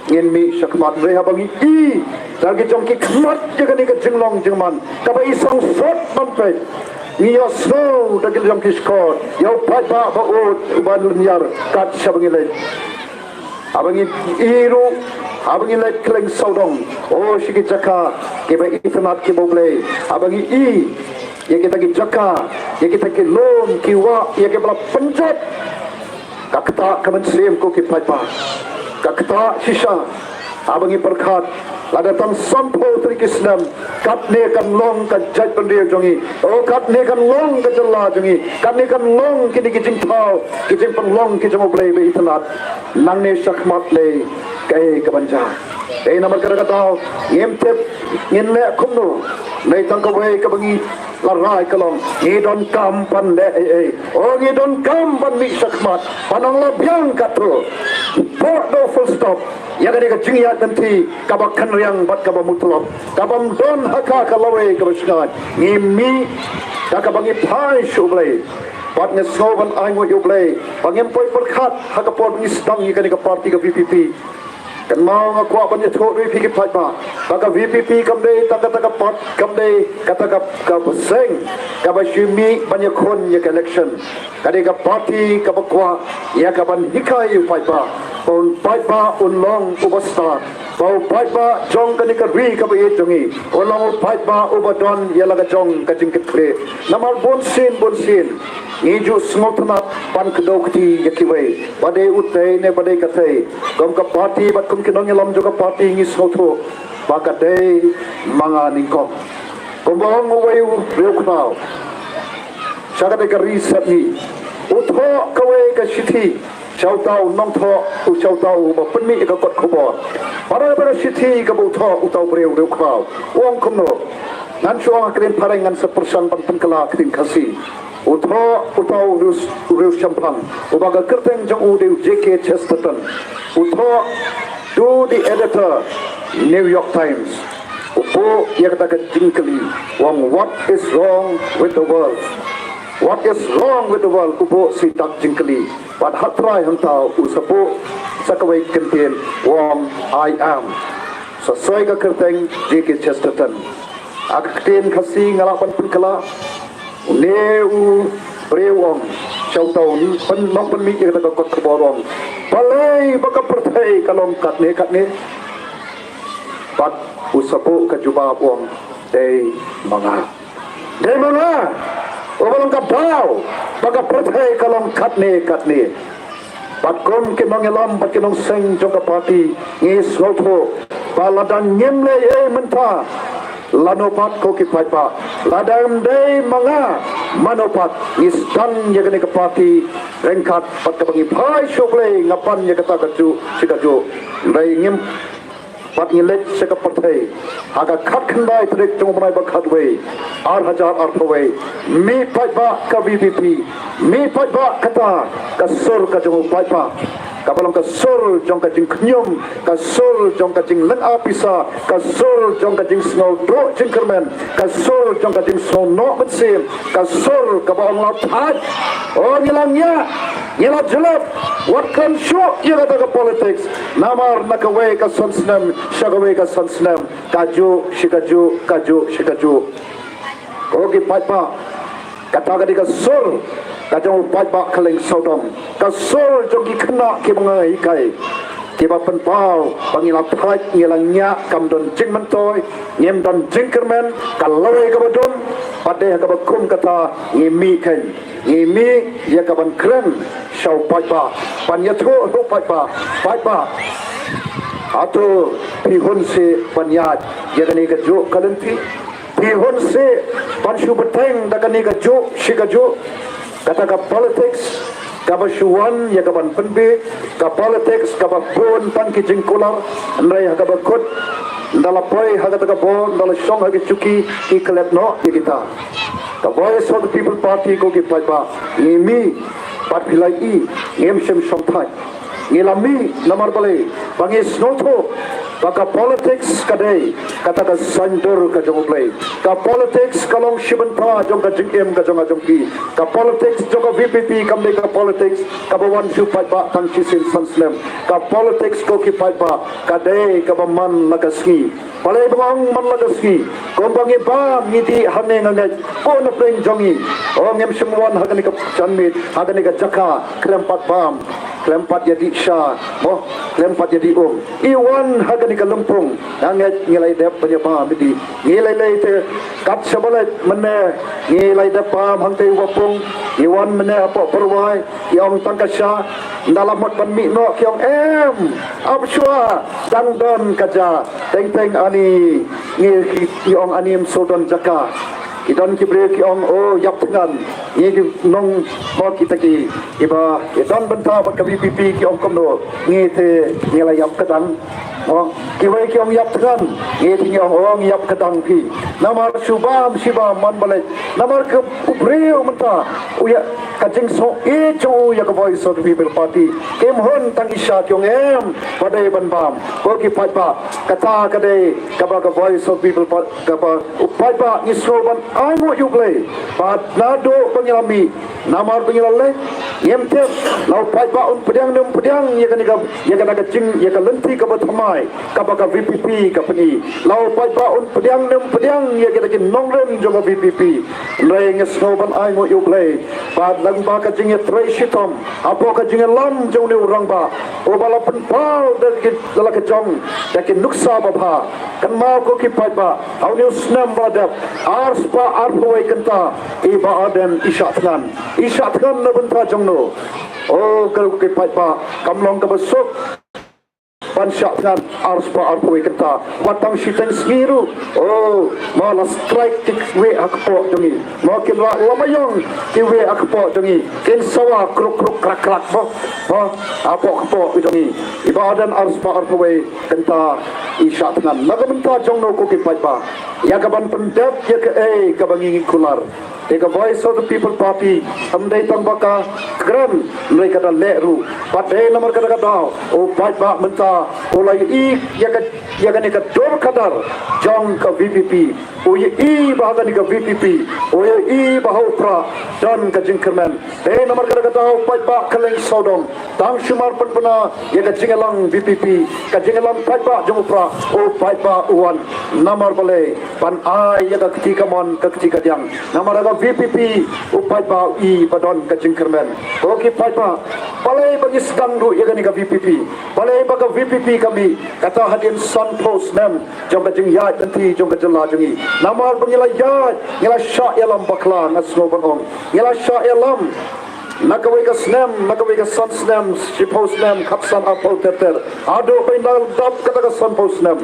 ngin mih shakhmat? Hynrei haba ngi i da ki jong ki khmat ïa kane ka jinglong jingman kaba i sangsot ban peit, ngi ïohsngew da ki jong ki shkor ïa u paidbah ba ud uba lynñiar kat shaba ngi leit. Haba ngi i ruh, haba ngi leit kylleng sawdong, o, sha ki jaka kiba itynnad kiba U Blei, haba ngi i ïa kita ki jaka, ïa kita ki lum ki wah, ïa kiba la pynjot, ka ktah ka mynsiem ko ki paidbah, ka ktah shisha. Haba ngi pyrkhat, lada tang sanphew tylli ki snem, katne kan long ka jaitbynriew jong ngi, o, katne kan long ka jylla jong ngi, katne kan long kine ki jingthaw, ki jingpynlong ki jong U Blei ba itynnad. Nangne shakhmat lei kaei kaban jia? Dei namar kata ka daw ngim tip ngin leh kumno. Hynrei tang kawei kaba ngi la rai ka long, ngi donkam ban leh ei ei. O, ngi donkam ban mih shakhmat, ban ong la biang katto. Pyndonkam, full stop ïa kane ka jingïaid lynti kaba kynriang bad kaba mutlop, kabym don ha ka ka lawei kaba shngaiñ. Ngi mih da kaba ngi phai sha U Blei bad ngi sngew ban ainguh ïa U Blei ba ngim poi pyrkhat ha ka por ba ngi sdang ïa kane ka party ka V P P. Kynmaw, nga kwah ban ïathuh ruh ïa phi ki paidbah ba ka V P P kam dei tang kata ka part, kam dei kata ka, ka seng kaba shu mih ban ïakhun ïa ka election. Ka dei ka party kaba kwah ïa kaban hikai ïa u paidbah, ba u paidbah un long uba stad. ba u paidbah jong kane ka ri kaba ïeit jong ngi u long u paidbah uba don ïa la ka jong ka jingkitkhlieh. Namar bun sien bun sien ngi ju sngewtynnat ban kdew kti ïa kiwei, ba dei utei ne ba dei katei. Kum ka party bad kum ki nongïalam jong ka party ngi sngewthuh ba ka dei ma nga nyngkong. Kumba ong uwei u riewkhraw sha kane ka ri sepngi, u thoh kawei ka shithi sha uta u nongthoh, u sha uta uba pynmih ïa ka kot khubor. Para para shithi kaba u thoh uta u briew riewkhraw, u ong kumno. Ngan shu ong ha ktien Phareng, ngan sa pyrshang ban pynkylla ha ktien Khasi. U thoh uta u riew, u riew shemphang uba ka kyrteng jong u dei u J K Chesterton. U thoh to the editor, New York Times. U buh ïa kata ka jingkylli, u ong, "What is wrong with the world? What is wrong with the world?" U buh shi dak jingkylli. Bad ha trai hangta u sa buh sa kawei kyntien, u ong, "I am." Sa soi ka kyrteng J K Chesterton. Ha ka ktien Khasi nga lah ban pynkylla. Une u briew u ong sha uta u nongpynmih ïa kata ka kot khubor, u ong, "Balei ba ka pyrthei ka long katne katne?" Bad u sa buh ka jubab, u ong, "Dei ma nga. Dei ma nga uba long ka daw ba ka pyrthei ka long katne katne." Bad kum ki nongïalam bad ki nongseng jong ka party ngi sngewthuh ba lada ngim leh ei mynta, lano pat, ko ki paidbah, lada ym dei ma nga, mano pat? Ngi sdang ïa kane ka party ryngkat bad kaba ngi phai sha U Blei, nga pan ïa kata kajuh shi kajuh. Hynrei ngim pat, ngi leit sha ka pyrthei ha ka khatkhyndai tarik jong u bnai ba khatwei, ar hajar arphew wei. Mih paidbah ka V P P, mih paidbah, kata ka sur ka jong u paidbah, kaba long ka sur jong ka jingkhñium, ka sur jong ka jinglynga pisa, ka sur jong ka jingsngew duh jingkyrmen, ka sur jong ka jingsngew noh mynsiem, ka sur kaba ong la thait. O, ngi la ngiah, ngi la jlep, wat kren shuh ïa kata ka politics. Namar na kawei ka san snem sha kawei ka san snem, kajuh shi kajuh, kajuh shi kajuh. Ko ki paidbah, kata ka dei ka sur ka jong u paidbah kylleng sawdong, ka sur jong ki khynnah kiba nga hikai, kiba pynpaw ba ngi la thait, ngi la ngiah, kam don jingmyntoi, ngim don jingkyrmen. Ka lawei kaba dum, bad dei ha kaba kum kata ngi mih kein. Ngi mih ïa kaban kren sha u paidbah, ban ïathuh ha u paidbah, paidbah, hato phi hun seh ban ïaid ïa kane kajuh ka lynti? Phi hun seh ban shu bteng da kane kajuh shi kajuh? Kata ka politics kaba shu wan ïa kaban pynbiej, ka politics kaba bun tang ki jingkular, hynrei ha kaba kut, ynda la poi ha kata ka bor, ynda la shong ha ki shuki, ki klet noh ïa kita. Ka Voice of the People Party, ko ki paidbah, ngi mih, bad phi la ïohi, ngim shym shong thait. Ngi la mih namar balei? Ba ngi sngewthuh ba ka politics ka dei kata ka saiñdur ka jong U Blei. Ka politics ka long shi bynta jong ka jingim ka jong nga jong phi. Ka politics jong ka V P P kam dei ka politics kaba wan sha u paidbah tang shisien san snem. Ka politics, ko ki paidbah, ka dei kaba man la ka sngi. Balei ba nga ong man la ka sngi? Kumba ngi bam, ngi dih hangne, nga ngeit, ko na pdeng jong ngi, o, ngim shym wan ha kane ka janmiet, ha kane ka jaka khlem pat bam, khlem pat ïadih sha, mo, khlem pat ïadih um. I wan ha kane ka lympung, nga ngeit ngi la ïadep ban ïabam ïadih. Ngi lei lei te, kat shaba leit mynne, ngi la ïadep bam hangtei Wapung, ngi wan mynne hapoh Pyrwai, ki ong tang ka sha. Ynda la mut ban mih noh, ki ong, em, ap shuwa, dang don ka ja. Teng teng ani, ngi, ki ong ani ym shu don jaka. Ki don ki briew ki ong, o, ïap thngan. Ngi ki nong, mo, kita ki, kiba, ki don bynta bad ka V P P, ki ong kumno, ngi te ngi la ïap kdang. Mo, kiwei ki ong ïap thngan, ngi te ngi ong, o, ngi ïap kdang phi. Namar shu bam, shu bam man balei? Namar ka u briew mynta u ïa, ka jingsngewsih jong u ïa ka Voice of the People Party. Kim hun tang i sha, ki ong em, ba dei ban bam. Ko ki paidbah, kata ka dei kaba ka Voice of People Party, kaba u paidbah ngi sngew ban ai nguh ïa U Blei. Bad naduh ba ngi la mih, namar ba ngi la leit, ngim tip la u paidbah un pdiang ne um pdiang ïa kane ka, ïa kane ka jing, ïa ka lynti kaba thymmai kaba ka V P P ka pyni. La u paidbah un pdiang ne um pdiang ïa kita ki nongrim jong ka V P P. Hynrei ngi sngew ban ai nguh ïa U Blei. Bad lyngba ka jingïatrei shitom hapoh ka jingïalam jong une u rangbah, Uba la pynpaw da ki, da la ka jong da ki nuksa babha. Kynmaw ko ki paidbah, ha une u snem ba la dep, arspah arphew wei kynta, i Bah Ardent i shah thngan. I shah thngan na bynta jong no? O ko ki paidbah, kam long kaba suk ban shah thngan arspah arphew wei kynta. Wat tang shiteng sngi ruh, o, ma la strike ki wei ha kpoh jong ngi. Ma ki la lama yong ki wei ha kpoh jong ngi. Kin sawa kruk kruk krak krak mo. Ha, hapoh kpoh jong ngi. I Bah Ardent arspah arphew wei kynta i shah thngan. Na ka bynta jong no ko ki paidbah, ïa ka ban pyndep ïa kaei kaba ngi ngi kular. Te ka Voice of the People Party kam dei tang ba ka kren, hynrei ka da leh ruh. Pat dei namar kata ka daw u paidbah mynta u la ïohi ïa ka, ïa kane ka dur ka dar jong ka VPP. U ïohi ba ha kane ka VPP, u ïohi ba ha u Prah don ka jingkyrmen. Dei namar kata ka daw u paidbah kylleng sawdong, tang sumar pynbna ïa ka jingïalang VPP, ka jingïalang paidbah jong u Prah, u paidbah u wan. Namar balei? Ban ai ïa ka kti kamon ka kti kadiang. Namar ha ka VPP u paidbah u i ba don ka jingkyrmen. Ko ki paidbah, balei ba ngi sdang ruh ïa kane ka VPP? Balei ba ka VPP ka mih? Kata hadien sanphew snem jong ka jingïaid lynti jong ka jylla jong ngi. Namar ba ngi la ïaid, ngi la shah ïalam bakla, nga sngew ban ong, ngi la shah ïalam na kawei ka snem, na kawei ka san snem, shiphew snem, khatsan, arphew ter ter. Haduh ba in da dap kata ka sanphew snem,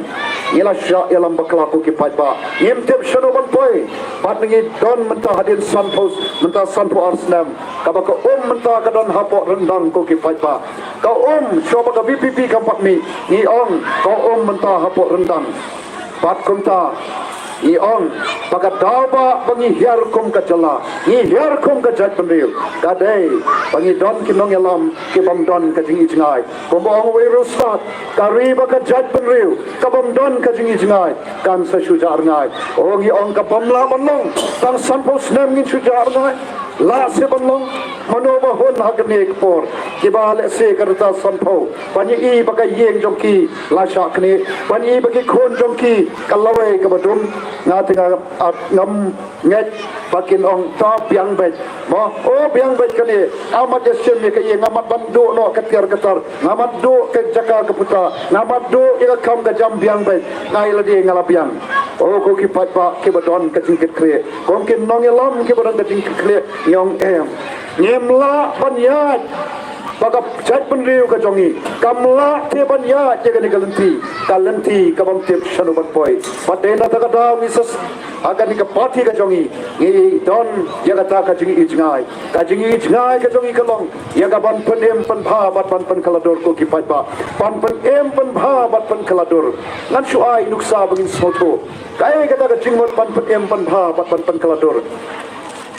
ngi la shah ïalam bakla ko ki paidbah. Ngim tip shano ban poi. Bad ngi don mynta hadien sanphew, mynta sanphew ar snem, kaba ka um mynta ka don hapoh ryndang ko ki paidbah. Ka um shuwa ba ka VPP kam pat mih, ngi ong, ka um mynta hapoh ryndang. Bad kumta ngi ong ba ka daw ba, ba ngi hiar kum ka jylla, ngi hiar kum ka jaitbynriew, ka dei ba ngi don ki nongïalam ki bym don ka jingijngai. Kumba ong uwei u riewstad, ka ri bad ka jaitbynriew ka bym don ka jingijngai kan sa shu jah rngai. O, ngi ong ka bym lah ban long. Tang sanphew snem ngin shu jah rngai? Lah seh ban long. Mano ba hun ha kane ka por, kiba lehse ka rta sanphew, ban ïohi ba ka ïing jong ki la shah knieh, ban ïohi ba ki khun jong ki ka lawei kaba dum? Nga te nga, ah, ngam ngeit ba kin ong, to biang beit. Mo, o, biang beit kane. Amat ïa shim ïa ka ïing, amat ban duh noh ka tiar ka tar. Nga mat duh ka jaka ka puta, nga mat duh ïa ka kam ka jam, biang beit. Nga ïa lade nga la biang. O ko ki paidbah kiba don ka jingkitkhlieh, ko ki nongïalam kiba don ka jingkitkhlieh, ngi ong em. Ngim lah ban ïaid ba ka jaitbynriew ka jong ngi kam lah te ban ïaid ïa kane ka lynti, ka lynti ka bym tip shano ban poi. Bad dei na kata ka daw ngi sa, ha kane ka party ka jong ngi, ngi don ïa kata ka jingijngai. Ka jingijngai ka jong ngi ka long ïa ka ban pynim pynbha bad ban pynkylla dur ko ki paidbah. Ban pynim pynbha bad pynkylla dur. Ngan shu ai nuksa ba ngin sngewthuh. Kaei kata ka jingmut ban pynim pynbha bad ban pynkylla dur?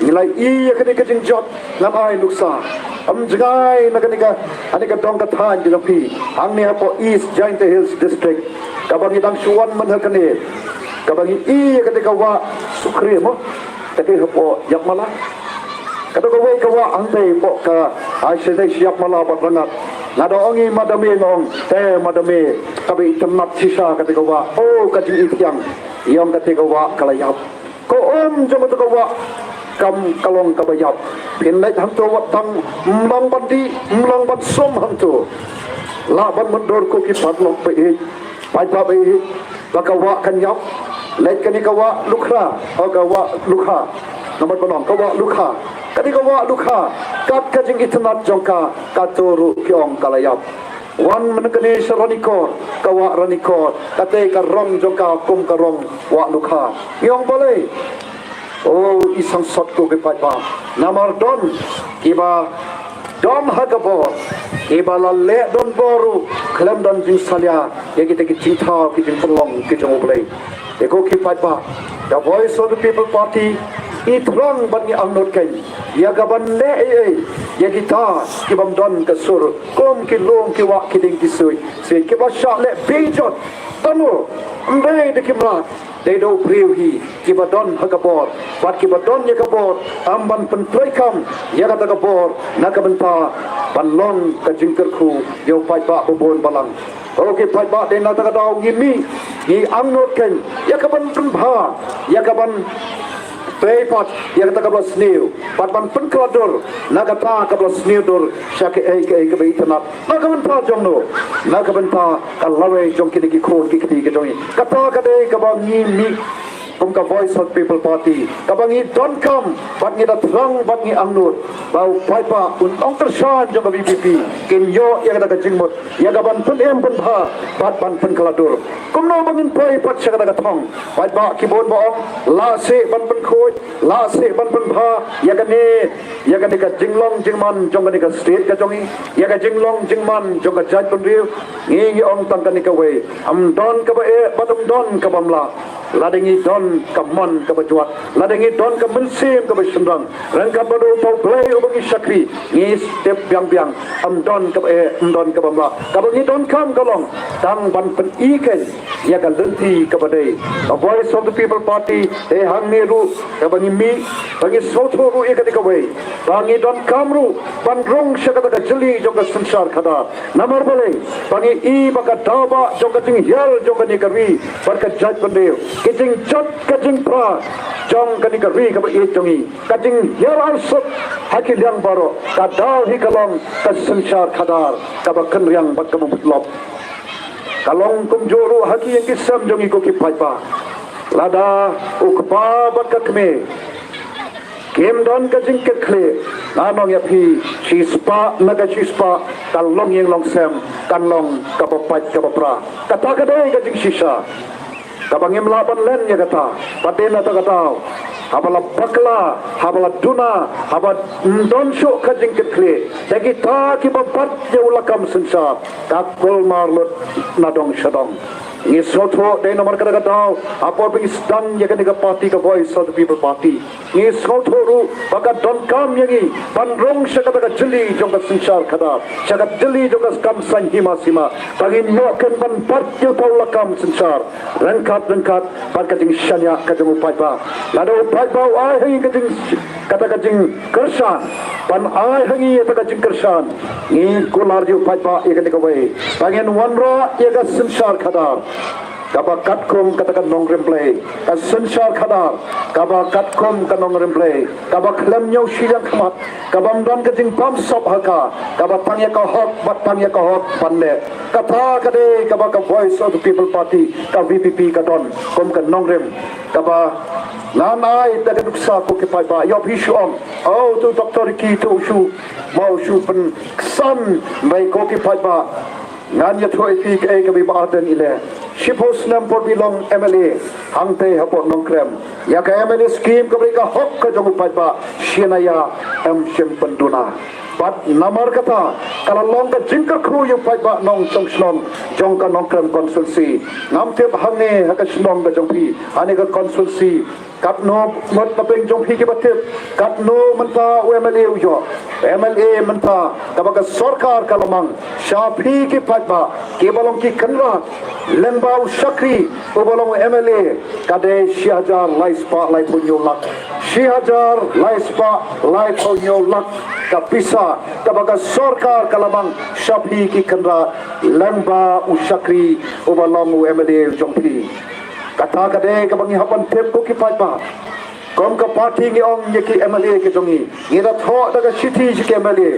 Ngi la ïohi ïa kane ka jingjot, ngan ai nuksa. Ym jngai na kane ka, kane ka dong ka thaiñ ka jong phi, hangne hapoh East Jaintia Hills District, kaba ngi dang shu wan mynta kane, kaba ngi ïohi ïa kane ka wah Sukri mo. Kata hapoh Ïapmala. Kata kawei ka wah hangtei hapoh ka, ai, sha Ïapmala bad Rangad. Nga da ong ïa i Madam Ïeng, ong, te Madam Ïeng, kaba itynnad shisha kata ka wah. O, ka jingithiang. Ïa ong kata ka wah ka la ïap. Ka um jong kata ka wah kam, ka long kaba ïap. Phin leit hangto wat tang, ym long ban dih, ym long ban sum hangto. Lah ban mutdur ko ki paralok ba ïeit, paidbah ba ïeit, ba ka wah kan ïap. Leit kane ka wah Lukhra, o, ka wah Lukha. Namar ba long ka wah Lukha. Kane ka wah Lukha, kat ka jingitynnad jong ka, kato ruh ki ong ka la ïap. Wan mynta kane sha Ranikor, ka wah Ranikor, kata ka rong jong ka kum ka rong wah Lukha. Ngi ong balei? O, i sangsot ko ki paidbah, namar don kiba don ha ka bor, kiba la leh donbor ruh khlem don jingsalia ïa kita ki jingthaw ki jingpynlong ki jong U Blei. Te ko ki paidbah, ka Voice of the People Party, ngi thrang bad ngi angnud kein ïa ka ban leh ei ei ïa kita ki bym don ka sur, kum ki lum ki wah ki dieng ki suiñ, suiñ kiba shah leh beit jot. Tang ym dei da ki mrad, dei da u briew hi, kiba don ha ka bor bad kiba don ïa ka bor, ym ban pyntreikam ïa kata ka bor na ka bynta ban long ka jingkyrkhu ïa u paidbah ba bun balang. Ko ki paidbah, dei na kata ka daw ngi mih, ngi angnud kein ïa ka ban pynbha, ïa ka ban Pei pat ïa kata kaba la sniew bad ban pynkylla dur na kata kaba la sniew dur sha kaei kaei kaba itynnad na ka bynta jong no, na ka bynta ka lawei jong kine ki khun ki kti ka jong ngi. Kata ka dei kaba ngi mih kum ka Voice of People Party, kaba ngi donkam bad ngi da thrang bad ngi angnud ba u paidbah un ong kyrshan jong ka VPP kin ïoh ïa kata ka jingmut ïa ka ban pynim pynbha bad ban pynkylla dur. Kumno ba ngin poi pat sha kata ka thong? Paidbah ki bun ba ong, lah seh ban pynkhuid, lah seh ban pynbha ïa kane, ïa kane ka jinglong jingman jong kane ka state ka jong ngi, ïa ka jinglong jingman jong ka jaitbynriew. Ngi ngi ong tang kane kawei, ym don kaba eh bad ym don kaba mlah. Lada ngi don ka mon kaba jwat, lada ngi don ka mynsiem kaba shynrang, ryngkat bad uta U Blei uba ngi shakri, ngi step biang biang, ym don kaba eh ym don kaba mlah. Kaba ngi donkam ka long tang ban pyni kein ïa ka lynti kaba dei. Ka Voice of the People Party te hangne ruh kaba ngi mih, ba ngi sngewthuh ruh ïa kata kawei, ba ngi donkam ruh ban rung sha kata ka jylli jong ka synshar khadar. Namar balei? Ba ngi i ba ka daw ba jong ka jinghiar jong kane ka ri bad ka jaitbynriew, ka jingjot ka jingpra jong kane ka ri kaba ïeit jong ngi, ka jinghiar arsut ha ki liang baroh, ka daw hi ka long ka synshar khadar kaba kynriang bad kaba mutlop. Ka long kumjuh ruh ha ki ïing ki sem jong ngi ko ki paidbah. Lada u kpa bad ka kmie kim don ka jingkitkhlieh, nga ong ïa phi, shispah na ka shispah ka longïing longsem kan long kaba pait kaba pra. Kata ka dei ka jingshisha kaba ngim lah ban len ïa kata. Bad dei na kata ka daw, haba la bakla, haba la duna, haba ym don shuh ka jingkitkhlieh, te kita kiba bat ïa u lakam synshar ka kulmar lut na dong sha dong. Ngi sngewthuh dei namar kata ka daw, ha por ba ngi sdang ïa kane ka party ka Voice of the People Party, ngi sngewthuh ruh ba ka donkam ïa ngi ban rung sha kata ka jylli jong ka synshar khadar, sha ka jylli jong ka kam saiñ hima sima, ba ngin ïoh kein ban bat ïa uta u lakam synshar ryngkat ryngkat bad ka jingshaniah ka jong u paidbah. Lada u paidbah u ai ha ngi ka jing, kata ka jingkyrshan, ban ai ha ngi ïa kata ka jingkyrshan, ngi kular ïa u paidbah ïa kane kawei, ba ngin wanrah ïa ka synshar khadar kaba katkum kata ka nongrim Blei, ka synshar khadar kaba katkum ka nongrim Blei, kaba khlem ñiew shiliang khmat, kaba ym don ka jingbamsap ha ka, kaba tang ïa ka hok bad tang ïa ka hok ban leh. Kata ka dei kaba ka Voice of the People Party, ka VPP, ka don kum ka nongrim. Kaba ngan ai da ka nuksa ko ki paidbah, ïoh phi shu ong, oh, to Doctor Ricky to shu, mo shu pynksan bai ko ki paidbah. Ngan ïathuh ïa phi kaei kaba i Bah Ardent i leh. Shiphew snem por ba i long MLA hangtei hapoh Nongkrem, ïa ka MLA scheme kaba dei ka hok ka jong u paidbah, shi hajar ym shym pynduna. Bad namar kata ka la long ka jingkyrkhu ïa u paidbah nongshong shnong jong ka Nongkrem constituency. Ngam tip hangne ha ka shnong ka jong phi, hangne ka constituency, katno ngut na pdeng jong phi kiba tip katno mynta u MLA u ïoh. MLA mynta kaba ka sorkar ka la mang sha phi ki paidbah kiba long ki kynrad lyngba u shakri uba long u MLA, ka dei shi hajar lai spah laiphew hynñiew lak. Shi hajar lai spah laiphew hynñiew lak ka pisa kaba ka sorkar ka la mang sha phi ki kynrad lyngba u shakri uba long u MLA jong phi. Kata ka dei kaba ngi hap ban tip ko ki paidbah. Kum ka party ngi ong ïa ki MLA ki jong ngi, ngi da thoh da ka shithi sha ki MLA.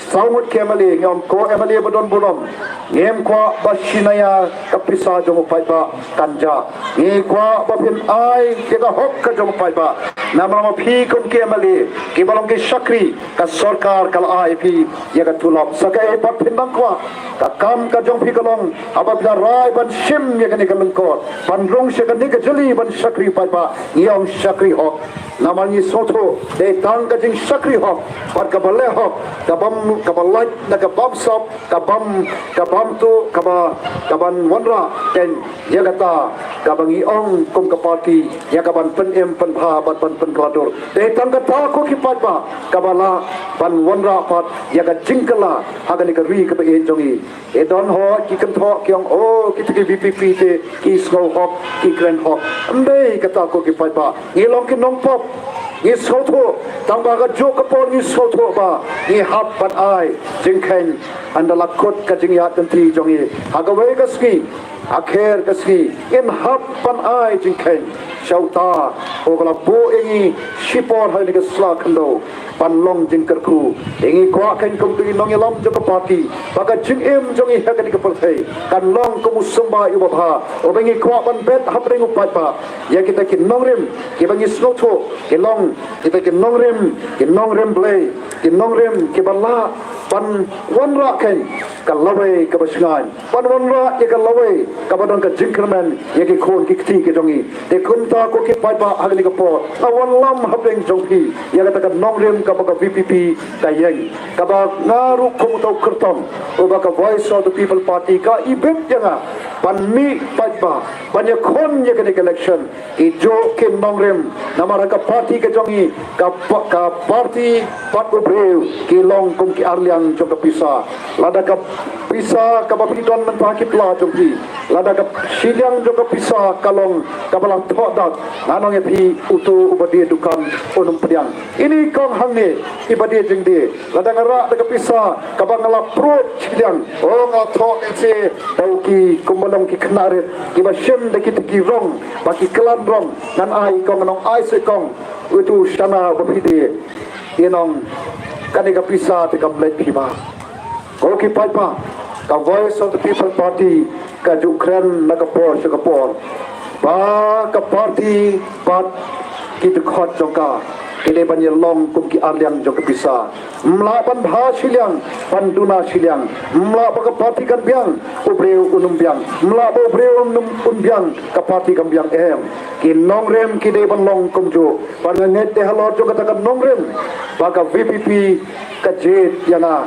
Saw ngut ki MLA ngi ong, ko MLA ba don burom, ngim kwah ba shi hajar ka pisa jong u paidbah kan jah. Ngi kwah ba phin ai ïa ka hok ka jong u paidbah. Namar ma phi kum ki MLA kiba long ki shakri, ka sorkar ka la ai phi ïa ka tulop. Sa kaei pat phin dang kwah? Ka kam ka jong phi ka long haba phi la rai ban shim ïa kane ka lyngkot, ban rung sha kane ka jylli ban shakri paidbah, ngi ong shakri hok. Namar ngi sngewthuh dei tang ka jingshakri hok bad kaba leh hok, kaba, kaba lait na ka bamsap, ka bam, ka bam tuh, kaba, kaban wanrah kein ïa kata kaba ngi ong kum ka party, ïa kaban pynim pynbha bad ban pynkylla dur. Dei tang kata ko ki paidbah kaba lah ban wanrah pat ïa ka jingkylla ha kane ka ri kaba ïeit jong ngi. E don hooid ki kynthoh ki ong, oh, kita ki VPP te ki sngew hok, ki kren hok. Ym dei kata ko ki paidbah. Ngi long ki nongpop. Ngi sngewthuh, tang ba ka juk ka por ngi sngewthuh ba ngi hap ban ai jingkheiñ. Hynda la kut ka jingïaid lynti jong ngi ha kawei ka sngi, ha kher ka sngi, ngin hap ban ai jingkheiñ sha uta uba la buh ïa ngi shipor ha kane ka sla khyndew ban long jingkyrkhu. Te ngi kwah kheiñ kum ki nongïalam jong ka party ba ka jingim jong ngi ha kane ka pyrthei kan long kum u symbai uba bha uba ngi kwah ban bet hapdeng u paidbah. Ïa kita ki nongrim kiba ngi sngewthuh ki long kita ki nongrim, ki nongrim Blei, ki nongrim kiba lah ban wanrah kheiñ ka lawei kaba shngaiñ, ban wanrah ïa ka lawei kaba don ka jingkyrmen ïa ki khun ki kti ki jong ngi. Te kumta ko ki paidbah, ha kane ka por nga wanlam hapdeng jong phi ïa kata ka nongrim kaba ka VPP ka ïeng, kaba nga ruh kum uta u kyrtong uba ka Voice of the People Party ka ibit ïa nga ban mih paidbah ban ïakhun ïa kane ka election. Ki juk ki nongrim, namar ha ka party ka jong ngi, ka pa-, ka party pat u briew ki long kum ki arliang jong ka pisa. Lada ka pisa kaba phi don mynta ha ki pla jong phi, lada ka shiliang jong ka pisa ka long kaba la thoh dak, nga ong ïa phi, uto uba die dukan un ym pdiang. Ini kong hangne iba die jingdie, lada nga rah da ka pisa kaba nga la pruid shiliang, oh, nga la thoh ïa shi da u ki kumba long ki khynnah rit kiba shim da ki, ki rong ba ki klan rong. Ngan ai kong, ngan ong ai shi kong, uto shana ba phi die. Ïa nong, kane ka pisa te kam leit phi ba. Ko ki paidbah, ka Voice of the People Party ka ju kren na ka por sha ka por ba ka party bad ki dkhot jong ka ki dei ban ïalong kum ki arliang jong ka pisa. Ym lah ban bha shiliang ban duna shiliang. Ym lah ba ka party kan biang, u briew un ym biang. Ym lah ba u briew un ym, un biang, ka party kan biang, em. Ki nongrim ki dei ban long kumjuh. Bad nga ngeit te halor jong kata ka nongrim ba ka VPP ka jied ïa nga.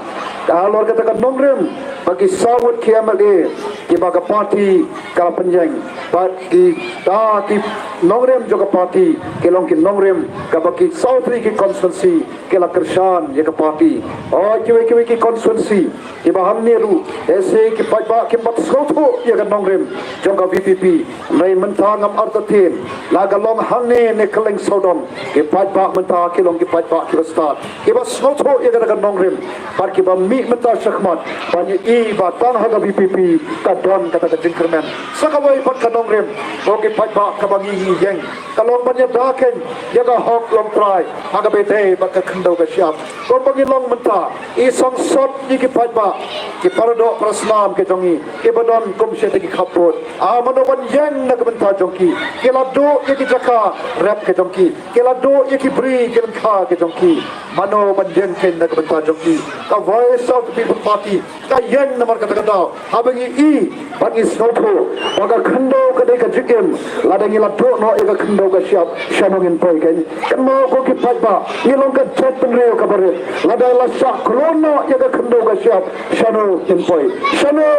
Halor kata ka nongrim ba ki saw ngut ki MLA kiba ka party ka la pynïeng, bad kita ki nongrim jong ka party ki long ki nongrim kaba ki saw tylli ki constituency ki la kyrshan ïa ka party. Oh, kiwei kiwei ki constituency kiba hangne ruh, eh, shi ki paidbah kim pat sngewthuh ïa ka nongrim jong ka VPP. Hynrei mynta ngam artatien, la ka long hangne ne kylleng sawdong, ki paidbah mynta ki long ki paidbah kiba stad, kiba sngewthuh ïa kata ka nongrim, bad kiba mih mynta shakhmat ban ïohi ba tang ha ka VPP ka don kata ka jingkyrmen. Sa kawei pat ka nongrim, ko ki paidbah, kaba ngi, ngi ïeng ka long ban ïada kheiñ ïa ka hok longtrai ha kaba ïadei bad ka khyndew ka shyiap. Kumba ngi long mynta, i song sot ïa ki paidbah, ki paradoh parasnam ki jong ngi kiba don kum shi tylli ki khappud. Ah, mano ban ïeng na ka bynta jong ki? Ki la duh ïa ki jaka rep ki jong ki, ki la duh ïa ki bri ki lyngkha ki jong ki. Mano ban ïeng kheiñ na ka bynta jong ki? Ka Voice of the People Party ka ïeng namar kata ka daw. Haba ngi i bad ngi sngewthuh ba ka khyndew ka dei ka jingim, lada ngi la duh noh ïa ka khyndew ka shyiap, shano ngin poi kheiñ? Kynmaw ko ki paidbah, ngi long ka jaitbynriew kaba rit. Lada la shah khlun noh ïa ka khyndew ka shyiap, shano ngin poi? Shano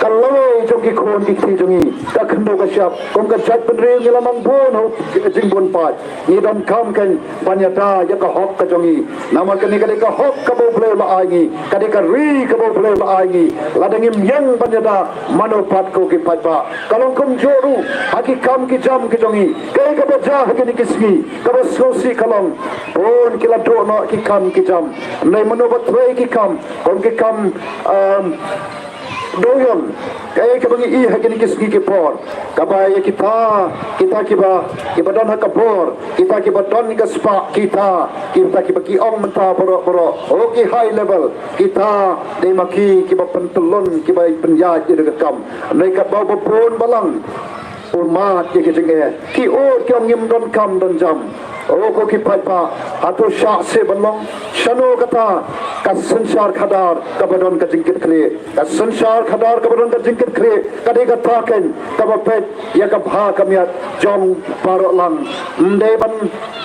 ka lawei jong ki khun ki kti jong ngi? Ka khyndew ka shyiap. Kum ka jaitbynriew ngi la nang bun ha u jingbun paid. Ngi donkam kheiñ ban ïada ïa ka hok ka jong ngi. Namar kane ka dei ka hok kaba U Blei u la ai ngi, ka dei ka ri kaba U Blei u la ai ngi. Lada ngim ïeng ban ïada, mano pat, ko ki paidbah? Ka long kumjuh ruh ha ki kam ki jam ki jong ngi. Kaei kaba jia ha kine ki sngi kaba sngewsih ka long, bun ki la duh noh ki kam ki jam. Hynrei mano ba trei ki kam, kum ki kam, um, dewiong, kaei kaba ngi i ha kine ki sngi ki por, kaba ïa kita, kita kiba, kiba don ha ka bor, kita kiba don ka spah, kita, kita kiba ki ong mynta baroh baroh, oh, ki high level, kita dei ma ki kiba pyntyllun, kiba pynïaid ïa ka kam. Hynrei katba bun balang u mad ïa ki jingeh, ki ud, ki ong ngim don kam don jam. Oh, ko ki paidbah, hato shah seh ban long? Shano kata ka synshar khadar kaba don ka jingkitkhlieh? Ka synshar khadar kaba don ka jingkitkhlieh ka dei kata kheiñ kaba peit ïa ka bha ka miat jong baroh lang. Ym dei ban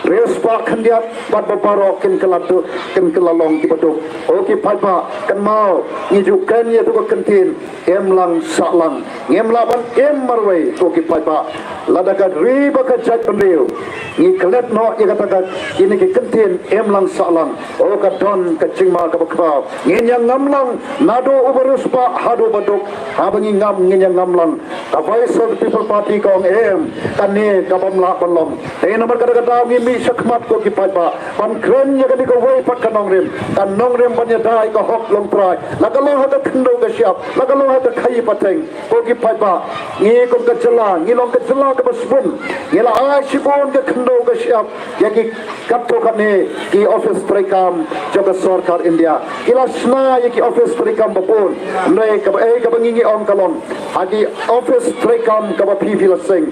riewspah khyndiat bad ba baroh kin kylla duk, kin kylla long kiba duk. Oh, ki paidbah, kynmaw, ngi ju kren ïa tu ka kyntien, im lang sah lang. Ngim lah ban im marwei, ko ki paidbah. Lada ka ri bad ka jaitbynriew Ngi klet noh ïa kata ka, ïa kine ki kyntien im lang sah lang. O ka don ka jingma kaba khraw. Ngin ïa ngam lang naduh u bariewspah haduh baduk. Haba ngi ngam ngin ïa ngam lang. Ka Voice of the People Party ka ong em, kane ka bym lah ban long. Te namar kata ka daw ngi mih shakhmat ko ki paidbah ban kren ïa kane kawei pat ka nongrim. Ka nongrim ban ïada ïa ka hok longtrai. La ka long ha ka khyndew ka shyiap, la ka long ha ka khaii pateng. Ko ki paidbah, ngi kum ka jylla, ngi long ka jylla kaba sbun. Ngi la ai shibun ka khyndew ka shyiap ïa ki katto katne ki office treikam jong ka sorkar India. Ki la shna ïa ki office treikam babun. Hynrei kaba, eh, kaba ngi ngi ong ka long, ha ki office treikam kaba phi phi la seng,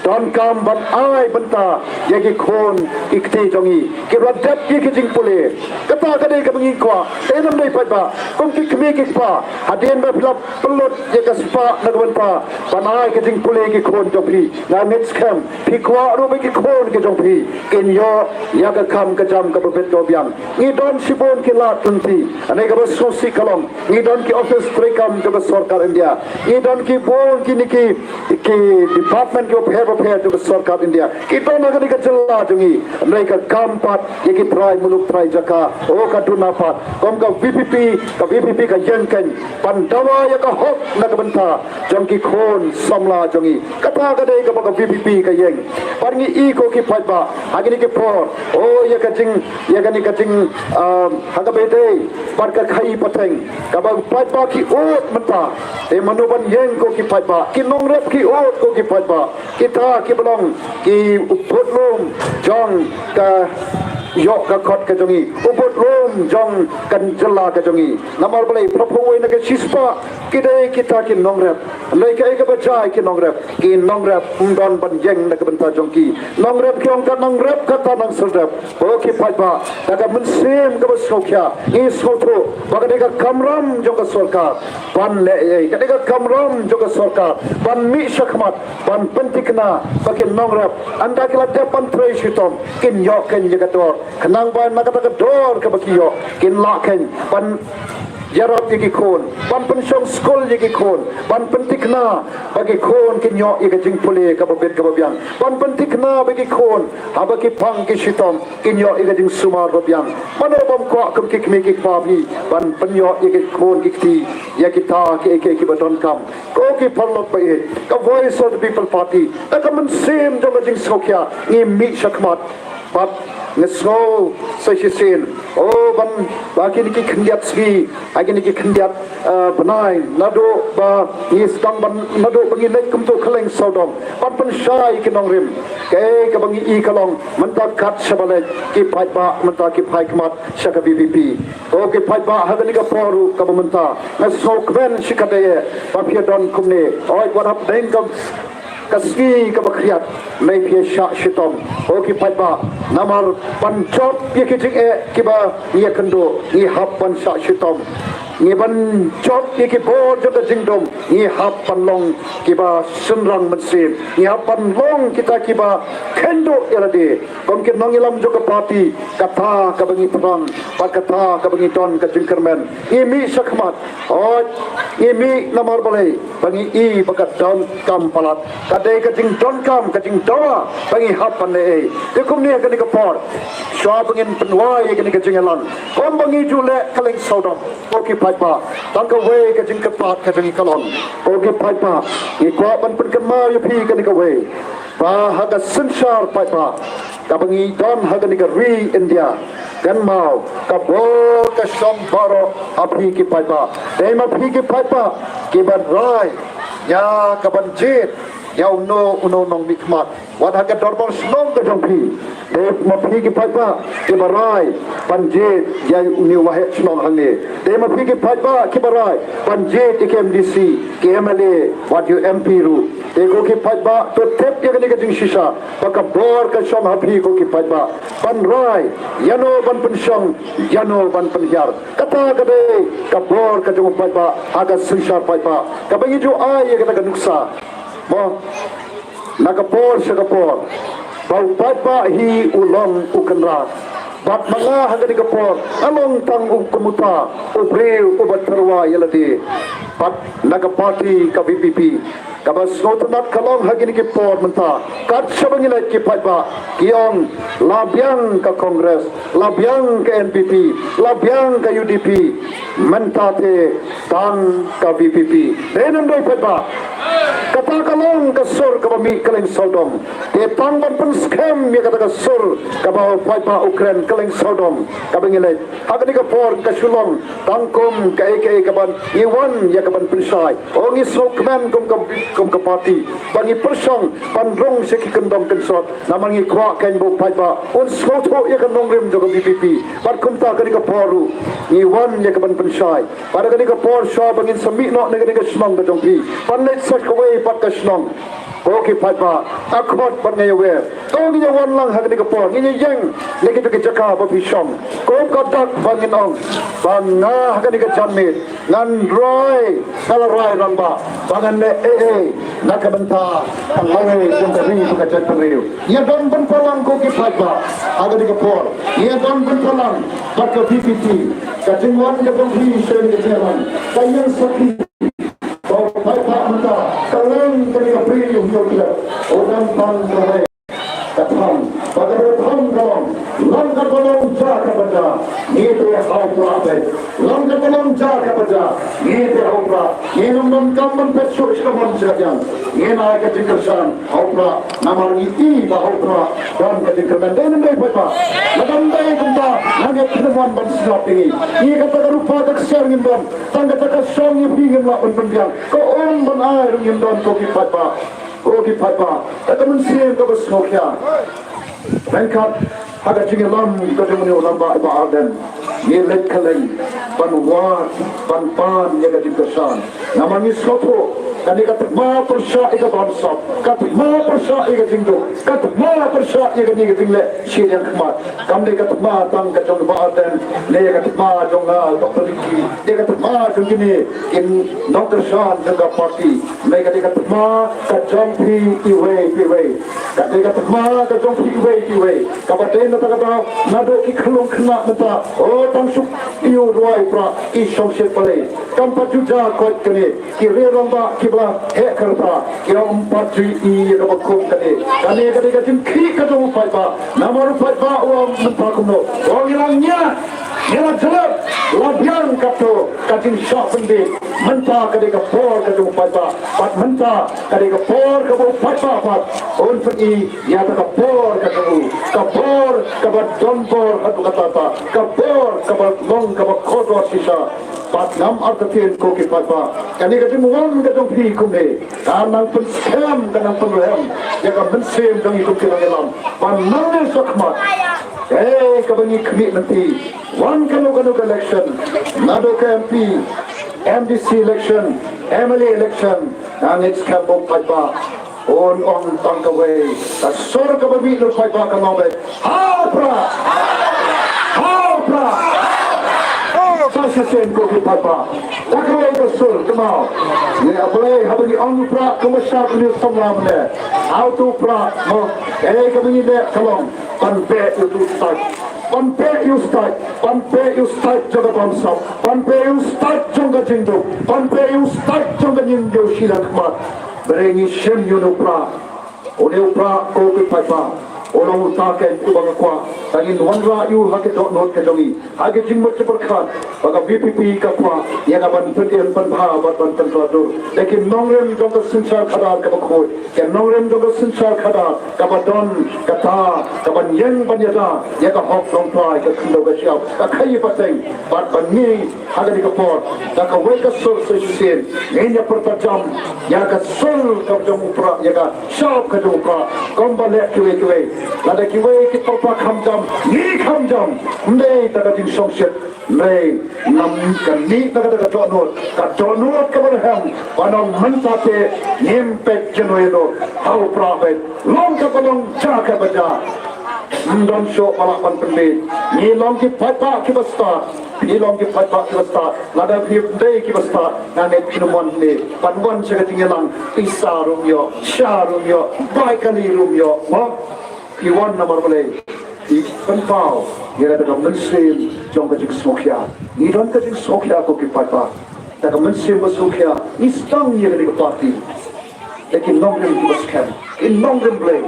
donkam ban ai bynta ïa ki khun ki kti jong ngi kiba la dep ïa ki jingpule. Kata ka dei kaba ngi kwah. Te namar dei paidbah, kum ki kmie ki kpa, hadien ba phi la pynlut ïa ka spah na ka bynta ban ai ka jingpule ki khun jong phi, nga ngeit skhem phi kwah ruh ba ki khun ki jong phi kin ïoh ïa ka kam ka jam kaba bit kaba biang. Ngi don shibun ki lad lynti. Hangne kaba sngewsih ka long, ngi don ki office treikam jong ka sorkar India. Ngi don ki bun kine ki, ki department kiba pher bapher jong ka sorkar India. Ki don ha kane ka jylla jong ngi. Hynrei ka kam pat ïa ki trai muluk trai jaka, o ka duna pat. Kum ka VPP, ka VPP ka ïeng keiñ ban dawa ïa ka hok na ka bynta jong ki khun samla jong ngi. Kata ka dei kaba ka VPP ka ïeng. Bad ngi i ko ki paidbah ha kine ki por, o ïa ka jing, ïa kane ka jing, um, ha kaba ïadei bad ka khaii pateng, kaba paidbah ki ud mynta. Te mano ban ïeng ko ki paidbah? Ki nongrep ki ud ko ki paidbah. Kita kiba long ki, u budlum jong ka, ïoh ka khot ka jong ngi, u budlum jong ka jylla ka jong ngi. Namar balei? Phraphew wei na ka shispah ki dei kita ki nongrep. Hynrei kaei kaba jia ïa ki nongrep? Ki nongrep ym don ban ïeng na ka bynta jong ki. Nongrep ki ong ka nongrep kata nang syrep. Ko ki paidbah, da ka mynsiem kaba sngewkhia, ngi sngewthuh ba ka dei ka kamram jong ka sorkar ban leh ei ei. Ka dei ka kamram jong ka sorkar ban mih shakhmat ban pynthikna ba ki nongrep, ynda ki la dep ban trei shitom, kin ïoh keiñ ïa ka dor. Khnang ba na kata ka dor kaba ki ïoh, kin lah keiñ ban ïarap ïa ki khun, ban pynshong skul ïa ki khun, ban pynthikna ba ki khun kin ïoh ïa ka jingpule kaba bit kaba biang, ban pynthikna ba ki khun haba ki pang ki shitom kin ïoh ïa ka jingsumar ba biang. Mano bym kwah kum ki kmie ki kpa phi ban pynïoh ïa ki khun ki kti ïa kita kiei kiei kiba donkam? Ko ki paralok ba ïeit, ka Voice of the People Party, da ka mynsiem jong ka jingsngewkhia ngi mih shakhmat. Bad nga sngew sa shisien, o, ban, ba kine ki khyndiat sngi, ha kine ki khyndiat, eh, bnai, naduh ba ngi sdang ban, naduh ba ngi leit kumto kylleng sawdong ban pynshai ki nongrim, kaei kaba ngi i ka long mynta kat shaba leit ki paidbah mynta ki phai khmat sha ka VPP. Ko ki paidbah, ha kane ka por ruh kaba mynta nga sngewkmen shikatdei ba phi don kumne. Oi, wat hapdeng ka, ka sngi kaba khriat, lei phi shah shitom. Ko ki paidbah, namar ban jop ïa ki jingeh kiba ngi ïakynduh, ngi hap ban shah shitom. Ngi ban jop ïa ki bor jong ka jingdum, ngi hap ban long kiba shynrang mynsiem, ngi hap ban long kita kiba kynduh ïa lade. Kum ki nongïalam jong ka party, kata kaba ngi thrang bad kata kaba ngi don ka jingkyrmen. Ngi mih shakhmat, hooid, ngi mih namar balei? Ba ngi i ba ka donkam palat, ka dei ka jingdonkam, ka jingdawa ba ngi hap ban leh ei. Te kumne ha kane ka por, shuwa ba ngin pynwai ïa kane ka jingïalang, kumba ngi ju leh kylleng sawdong, ko ki paidbah, tang kawei ka jingkyrpad ka jong ngi ka long, ko ki paidbah, ngi kwah ban pynkynmaw ïa phi kane kawei, ba ha ka synshar paidbah kaba ngi don ha kane ka ri India, kynmaw, ka bor ka shong baroh ha phi ki paidbah. Dei ma phi ki paidbah kiban rai ïa kaban jied ïa uno uno u nongmihkhmat wat ha ka dorbar shnong ka jong phi. Dei ma phi ki paidbah kiba rai ban jied ïa une u waheh shnong hangne. Dei ma phi ki paidbah kiba rai ban jied ïa ki MDC, ki MLA, wat ïa u MP ruh. Te ko ki paidbah, to tip ïa kane ka jingshisha, ba ka bor ka shong ha phi ko ki paidbah ban rai ïano ban pynshong, ïano ban pynhiar. Kata ka dei ka bor ka jong u paidbah ha ka synshar paidbah, kaba ngi ju ai ïa kata ka nuksa, mo, na ka por sha ka por, ba u paidbah hi u long u kynrad. Bad ma nga ha kane ka por nga long tang u kynthei, u briew uba tyrwa ïa lade. Bad na ka party ka VPP, Kaba sngewtynnat ka long ha kine ki por mynta, kat shaba ngi leit ki paidbah ki ong, la biang ka Congress, la biang ka N P P, la biang ka U D P, mynta te tang ka V P P. Dei ne em dei paidbah? Kata ka long ka sur kaba mih kylleng sawdong. Te tang ban pynskhem ïa kata ka sur kaba paidbah u kren kylleng sawdong kaba ngi leit. Ha kane ka por ka shu long tang kum kaei kaei kaban ngi wan ïa kaban pynshai. O, ngi sngewkmen kum ka, kum ka party ba ngi pyrshang ban rung sha ki kyndong kynsot. Namar ngi kwah kein ba u paidbah un sngewthuh ïa ka nongrim jong ka V P P. Bad kumta kane ka por ruh ngi wan ïa kaban pynshai. Bad ha kane ka por shuwa ba ngin sa mih noh na kane ka shnong ka jong phi, ban leit sa kawei pat ka shnong, ko ki paidbah, a khot bad nga ïawer. To ngin ïa wan lang ha kane ka por, ngin ïa ïeng na kito ki jaka ba phi shong. Ko ka dak ba ngin ong ba nga ha kane ka janmiet ngan rai, nga la rai rangbah ba ngan leh ei ei na ka bynta ka lawei jong ka ri bad ka jaitbynriew. Ïa don bynta lang ko ki paidbah ha kane ka por. Ïa don bynta lang bad ka V P P. Ka jingwan ka jong phi sha kane ka jingwan ka ïeng sakhi. Ba u paidbah mynta ka leng kane ka briew ïa u khlem u dang pang ka wei. Ka tham ba ka dei tham ka long, long ka ba long ja ka ba ja, ngi te ha u Prah beit. Long ka ba long ja ka ba ja, ngi te ha u Prah. Ngi nym donkam ban peit shuh sha ka mon sha ka jam. Ngin ai ka jingkyrshan ha u Prah namar ngi i ba ha u Prah don ka jingkyrmen. Dei ne em dei paidbah? Lada ym dei kumta, nga ngeit khlem wan ban sngap ïa ngi. Ngi kata ka rupa ka ksiar ngim don. Tang kata ka shong ïa phi ngim lah ban pynbiang. Ka um ban ai ruh ngim don ko ki paidbah. Ko ki paidbah, kata mynsiem kaba sngewkhia. Ryngkat ha ka jingïalam ka jong une u rangbah i Bah Ardent, ngi leit kylleng ban wad ban pan ïa ka jingkyrshan. Namar ngi sngewthuh kane ka thma pyrshah ïa ka bamsap, ka thma pyrshah ïa ka jingduk, ka thma pyrshah ïa kane ka jingleh shiliang khmat. Kam dei ka thma tang ka jong Bah Ardent, ne ka thma jong nga Doctor Ricky, ne ka thma jong kine ki nongkyrshan jong ka party. Hynrei ka dei ka thma ka jong phi iwei pa iwei. Ka dei ka thma ka jong phi iwei pa iwei. Kaba dei na kata ka daw naduh ki khyllung khynnah mynta, o, tang shu ïoh rwai Prah, ki shongshit balei. Kam pat ju ja koit kane, ki riew rangbah kiba la heh ka rta ki ym pat ju ïohi ïa kaba kum kane. Kane ka dei ka jingkhih ka jong u paidbah. Namar u paidbah u ong mynta kumno? U ong ngi la ngiah, ngi la jlep, la biang katto ka jingshah pynbiej. Mynta ka dei ka por ka jong u paidbah. Bad mynta ka dei ka por kaba u paidbah pat un pyni ïa ka por ka jong u, ka por kaba don bor haduh katta katta, ka por kaba long kaba kordor shisha. Bad ngam artatien ko ki paidbah, kane ka jingwan ka jong phi kumne ka nang pynskhem, ka nang pynrhem ïa ka mynsiem jong ngi kum ki nongïalam ban nang ïaid shakhmat. Hei, kaba ngi khmih lynti, wan kano kano ka election, naduh ka M P, M D C election, M L A election, nga ngeit skhem ba u paidbah un ong tang kawei, ka sur kaba mih na u paidbah ka long beit, ha u Prah! Ha u Prah! Sa shisien ko ki paidbah, da kawei ka sur kynmaw. Ïa balei haba ngi ong u Prah kumba shah kynnoh samla mynne? Ha uto u Prah mo? Ei, kaba ngi leh ka long ban beh ïa uto u stait, ban beh ïa u stait, ban beh ïa u stait jong ka bamsap, ban beh ïa u stait jong ka jingduk, ban beh ïa u stait jong ka jingïohi shiliang khmat. Balei ngi shim ïa une u Prah? Une u Prah ko ki paidbah u long uta kein uba nga kwah ba ngin wanrah ïa u ha ka dohnud ka jong ngi, ha ka jingmut jingpyrkhat ba ka V P P ka kwah ïa ka ban pynim pynbha bad ban pynkylla dur da ki nongrim jong ka synshar khadar kaba khuid, ki nongrim jong ka synshar khadar kaba don kata ka ban ïeng ban ïada ïa ka hok longtrai, ka khyndew ka shyiap, ka khaïi pateng. Bad ban ngi ha kane ka por, da kawei ka sur sa shisien ngin ïa pyrta jam ïa ka sur ka jong u Prah, ïa ka shyiap ka jong u Prah. Kumba leh kiwei kiwei, lada kiwei ki pyrta kham jam, ngi kham jam. Ym dei da ka jingshongshit, hynrei namar ka mih na kata ka dohnud, ka dohnud kaba rhem, ba nang mynta te ngim peit jingmut ïa u, ha u Prah beit. Long kaba long, ja kaba ja. Ym don shuh ba lah ban pynbeit. Ngi long ki paidbah kiba stad, ngi long ki paidbah kiba stad. Lada phi ym dei kiba stad, nga ngeit phim wan hangne ban wan sha ka jingïalang. Pisa ruh ym ïoh, sha ruh ym ïoh, bai kali ruh ym ïoh. Mo? Phi wan namar balei? Phi pynpaw ïa kata ka mynsiem jong ka jingsngewkhia. Ngi don ka jingsngewkhia ko ki paidbah. Da ka mynsiem ba sngewkhia ngi sdang ïa kane ka party. Te ki nongrim kiba skhem, ki nongrim Blei,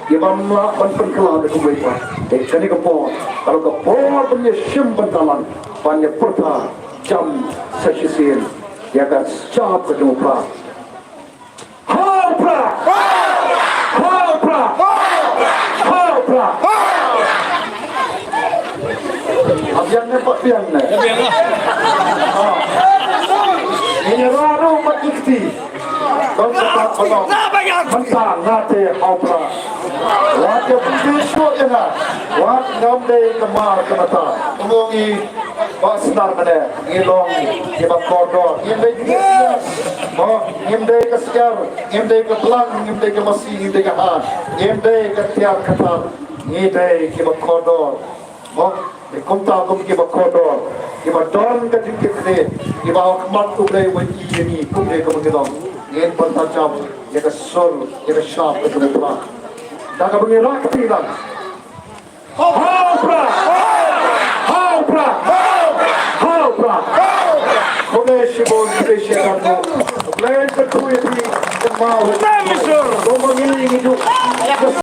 kiba ym lah ban pynkylla da kumwei pat. Te kane ka por ka long ka por ban ïashim bynta lang, ban ïapyrta jam sa shisien ïa ka shap ka jong u Prah. Ha u Prah! Ha u Prah! Ha u Prah! Ap biang ne, pat biang ne? Ap biang lah. Ha. Ngin ïa rah ruh bad ki kti. Don ka pat ba long. Mynta nga te ha u Prah. Wat ïa pynbeit shuh ïa nga. Wat ngam dei ka mar ka mata. Kumno ngi Ba snar mane, ngi long kiba kordor, ngim dei ki sias. Mo, ngim dei ka siar, ngim dei ka blang, ngim dei ka masi, ngim dei ka han, ngim dei ka tiar ka tar, ngi dei kiba kordor. Mo, ngi kumta kum kiba kordor, kiba don ka jingkitkhlieh, kiba ha khmat U Blei u ïohi ïa ngi, kumne kumba ngi long. Ngin pynta jam ïa ka sur, ïa ka shap ka jong U Blei. Da kaba ngi rah kti lang. Ha u Prah! Ha u Prah! Ha u Prah! Khublei shibun, khublei shibun. Khublei shibun ïa phi, kynmaw. Khublei shibun. Kumba ngi ngi ju.